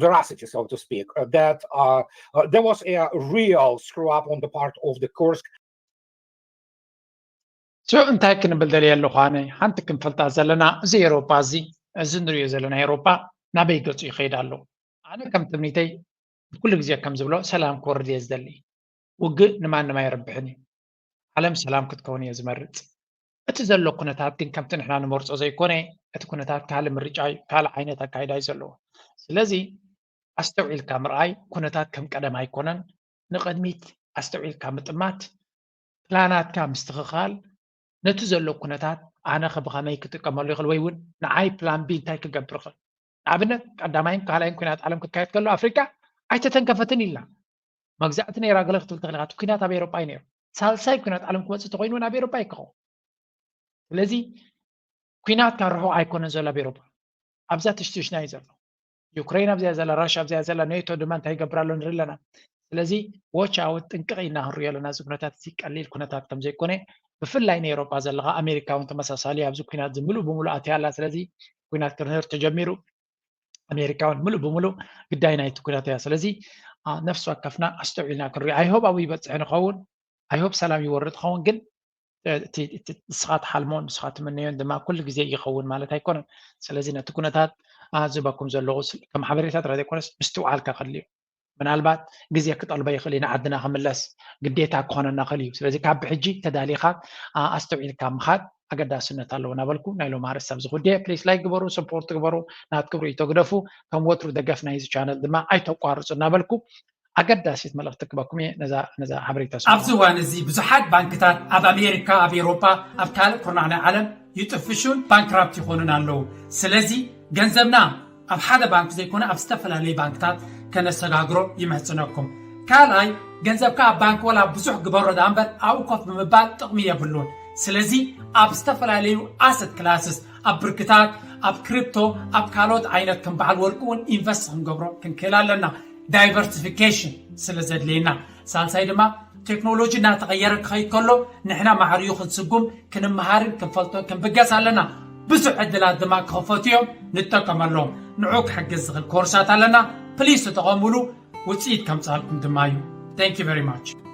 veracity, so to speak, uh, that uh, uh, there was a real screw up on the part of the Kursk ሽዑ እንታይ ክንብል ደልየ ኣለኹ? ኣነ ሓንቲ ክንፈልጣ ዘለና እዚ ኤውሮጳ እዚ፣ እዚ ንሪኦ ዘለና ኤውሮጳ ናበይ ገጹ ይኸይድ ኣሎ? ኣነ ከም ትምኒተይ ብኩሉ ግዜ ከም ዝብሎ ሰላም ክወርድ እየ ዝደሊ። ውግእ ንማንም ኣይረብሕን እዩ። ዓለም ሰላም ክትከውን እየ ዝመርጽ። እቲ ዘሎ ኩነታት ግን ከምቲ ንሕና ንመርጾ ዘይኮነ፣ እቲ ኩነታት ካልእ ምርጫ እዩ፣ ካልእ ዓይነት ኣካይዳ እዩ ዘለዎ። ስለዚ ኣስተውዒልካ ምርኣይ፣ ኩነታት ከም ቀደም ኣይኮነን። ንቕድሚት ኣስተውዒልካ ምጥማት፣ ፕላናትካ ምስትኽኻል፣ ነቲ ዘሎ ኩነታት ኣነ ከ ብኸመይ ክጥቀመሉ ይኽእል ወይ እውን ንዓይ ፕላን ቢ እንታይ ክገብር ይኽእል? ንኣብነት ቀዳማይን ካልኣይን ኩናት ዓለም ክካየድ ከሎ ኣፍሪቃ ኣይተተንከፈትን ኢልና። መግዛእቲ ነይራ ገለ ክትብል ትኽእል ኢኻ። እቲ ኩናት ኣብ ኤውሮጳ እዩ ነይሩ። ሳልሳይ ኩናት ዓለም ክመፅእ ተኮይኑ እውን ኣብ ኤውሮጳ እዩ ክኸውን። ስለዚ ኩናት ካብ ርሑቕ ኣይኮነን ዘሎ ኣብ ኤውሮጳ። ኣብዛ ትሽትሽና እዩ ዘሎ። ዩክሬን ኣብዚኣ ዘላ፣ ራሽያ ኣብዚኣ ዘላ፣ ኔቶ ድማ እንታይ ይገብር ኣሎ ንርኢ ኣለና። ስለዚ ዎች ኣውት ጥንቅቕ ኢና ክንሪኦ ኣለና። እዚ ኩነታት እዚ ቀሊል ኩነታት ከም ዘይኮነ ብፍላይ ንኤውሮጳ ዘለኻ ኣሜሪካ እውን ተመሳሳሊ ኣብዚ ኩናት እዚ ምሉእ ብምሉእ ኣትያ ኣላ። ስለዚ ኩናት ክርህር ተጀሚሩ ኣሜሪካ እውን ምሉእ ብምሉእ ግዳይ ናይቲ ኩናት እያ። ስለዚ ነፍሲ ወከፍና ኣስተውዒልና ክንሪኦ ኣይሆብ ኣብኡ ይበፅሕ ንኸውን ኣይሆብ ሰላም ይወርድ ኸውን ግን ንስኻ ትሓልሞን ንስኻ ትምነዮን ድማ ኩሉ ግዜ ይኸውን ማለት ኣይኮነን። ስለዚ ነቲ ኩነታት ዝህበኩም ዘለኹ ከም ሓበሬታ ጥራይ ዘይኮነስ ምስትውዓልካ ከድልዩ። ምናልባት ግዜ ክጠልቦ ይኽእል እዩ ንዓድና ክምለስ ግዴታ ክኾነና ክእል እዩ። ስለዚ ካብ ብሕጂ ተዳሊኻ ኣስተውዒልካ ምኻድ ኣገዳስነት ኣለዎ እናበልኩ ናይ ሎም ኣርእስቲ ኣብዚ ጉዳይ please like ግበሩ፣ support ግበሩ፣ ናትኩም ርእይቶ ግደፉ። ከም ወትሩ ደገፍ ናይዚ ቻነል ድማ ኣይተቋርፁ እናበልኩ ኣገዳሲት መልእኽቲ ክበኩም እየ። ነዛ ነዛ ሓበሬታ ስምዑ። ኣብዚ እዋን እዚ ብዙሓት ባንክታት ኣብ ኣሜሪካ፣ ኣብ ኤውሮጳ፣ ኣብ ካልእ ኩርናዕ ናይ ዓለም ይጥፍሹን ባንክራፕት ይኾኑን ኣለዉ። ስለዚ ገንዘብና ኣብ ሓደ ባንክ ዘይኮነ ኣብ ዝተፈላለዩ ባንክታት ከነሰጋግሮ ይምሕጽነኩም። ካልኣይ ገንዘብካ ኣብ ባንክ ወላ ብዙሕ ግበሮ ደኣ እምበር ኣብኡ ኮፍ ብምባል ጥቕሚ የብሉን። ስለዚ ኣብ ዝተፈላለዩ ኣሰት ክላስስ ኣብ ብርክታት ኣብ ክሪፕቶ ኣብ ካልኦት ዓይነት ከም በዓል ወርቂ እውን ኢንቨስት ክንገብሮ ክንክእል ኣለና። ዳይቨርሲፊኬሽን ስለ ዘድልየና። ሳልሳይ ድማ ቴክኖሎጂ እናተቐየረ ክኸይድ ከሎ ንሕና ማዕሪኡ ክንስጉም ክንመሃርን ክንፈልጦ ክንብገስ ኣለና። ብዙሕ ዕድላት ድማ ክኸፈቱ እዮም፣ ንጠቀመሎም። ንዑ ክሕግዝ ዝኽእል ኮርሳት ኣለና። ፕሊስ ተጠቐሙሉ፣ ውፅኢት ከምፃልኩም ድማ እዩ። Thank you very much።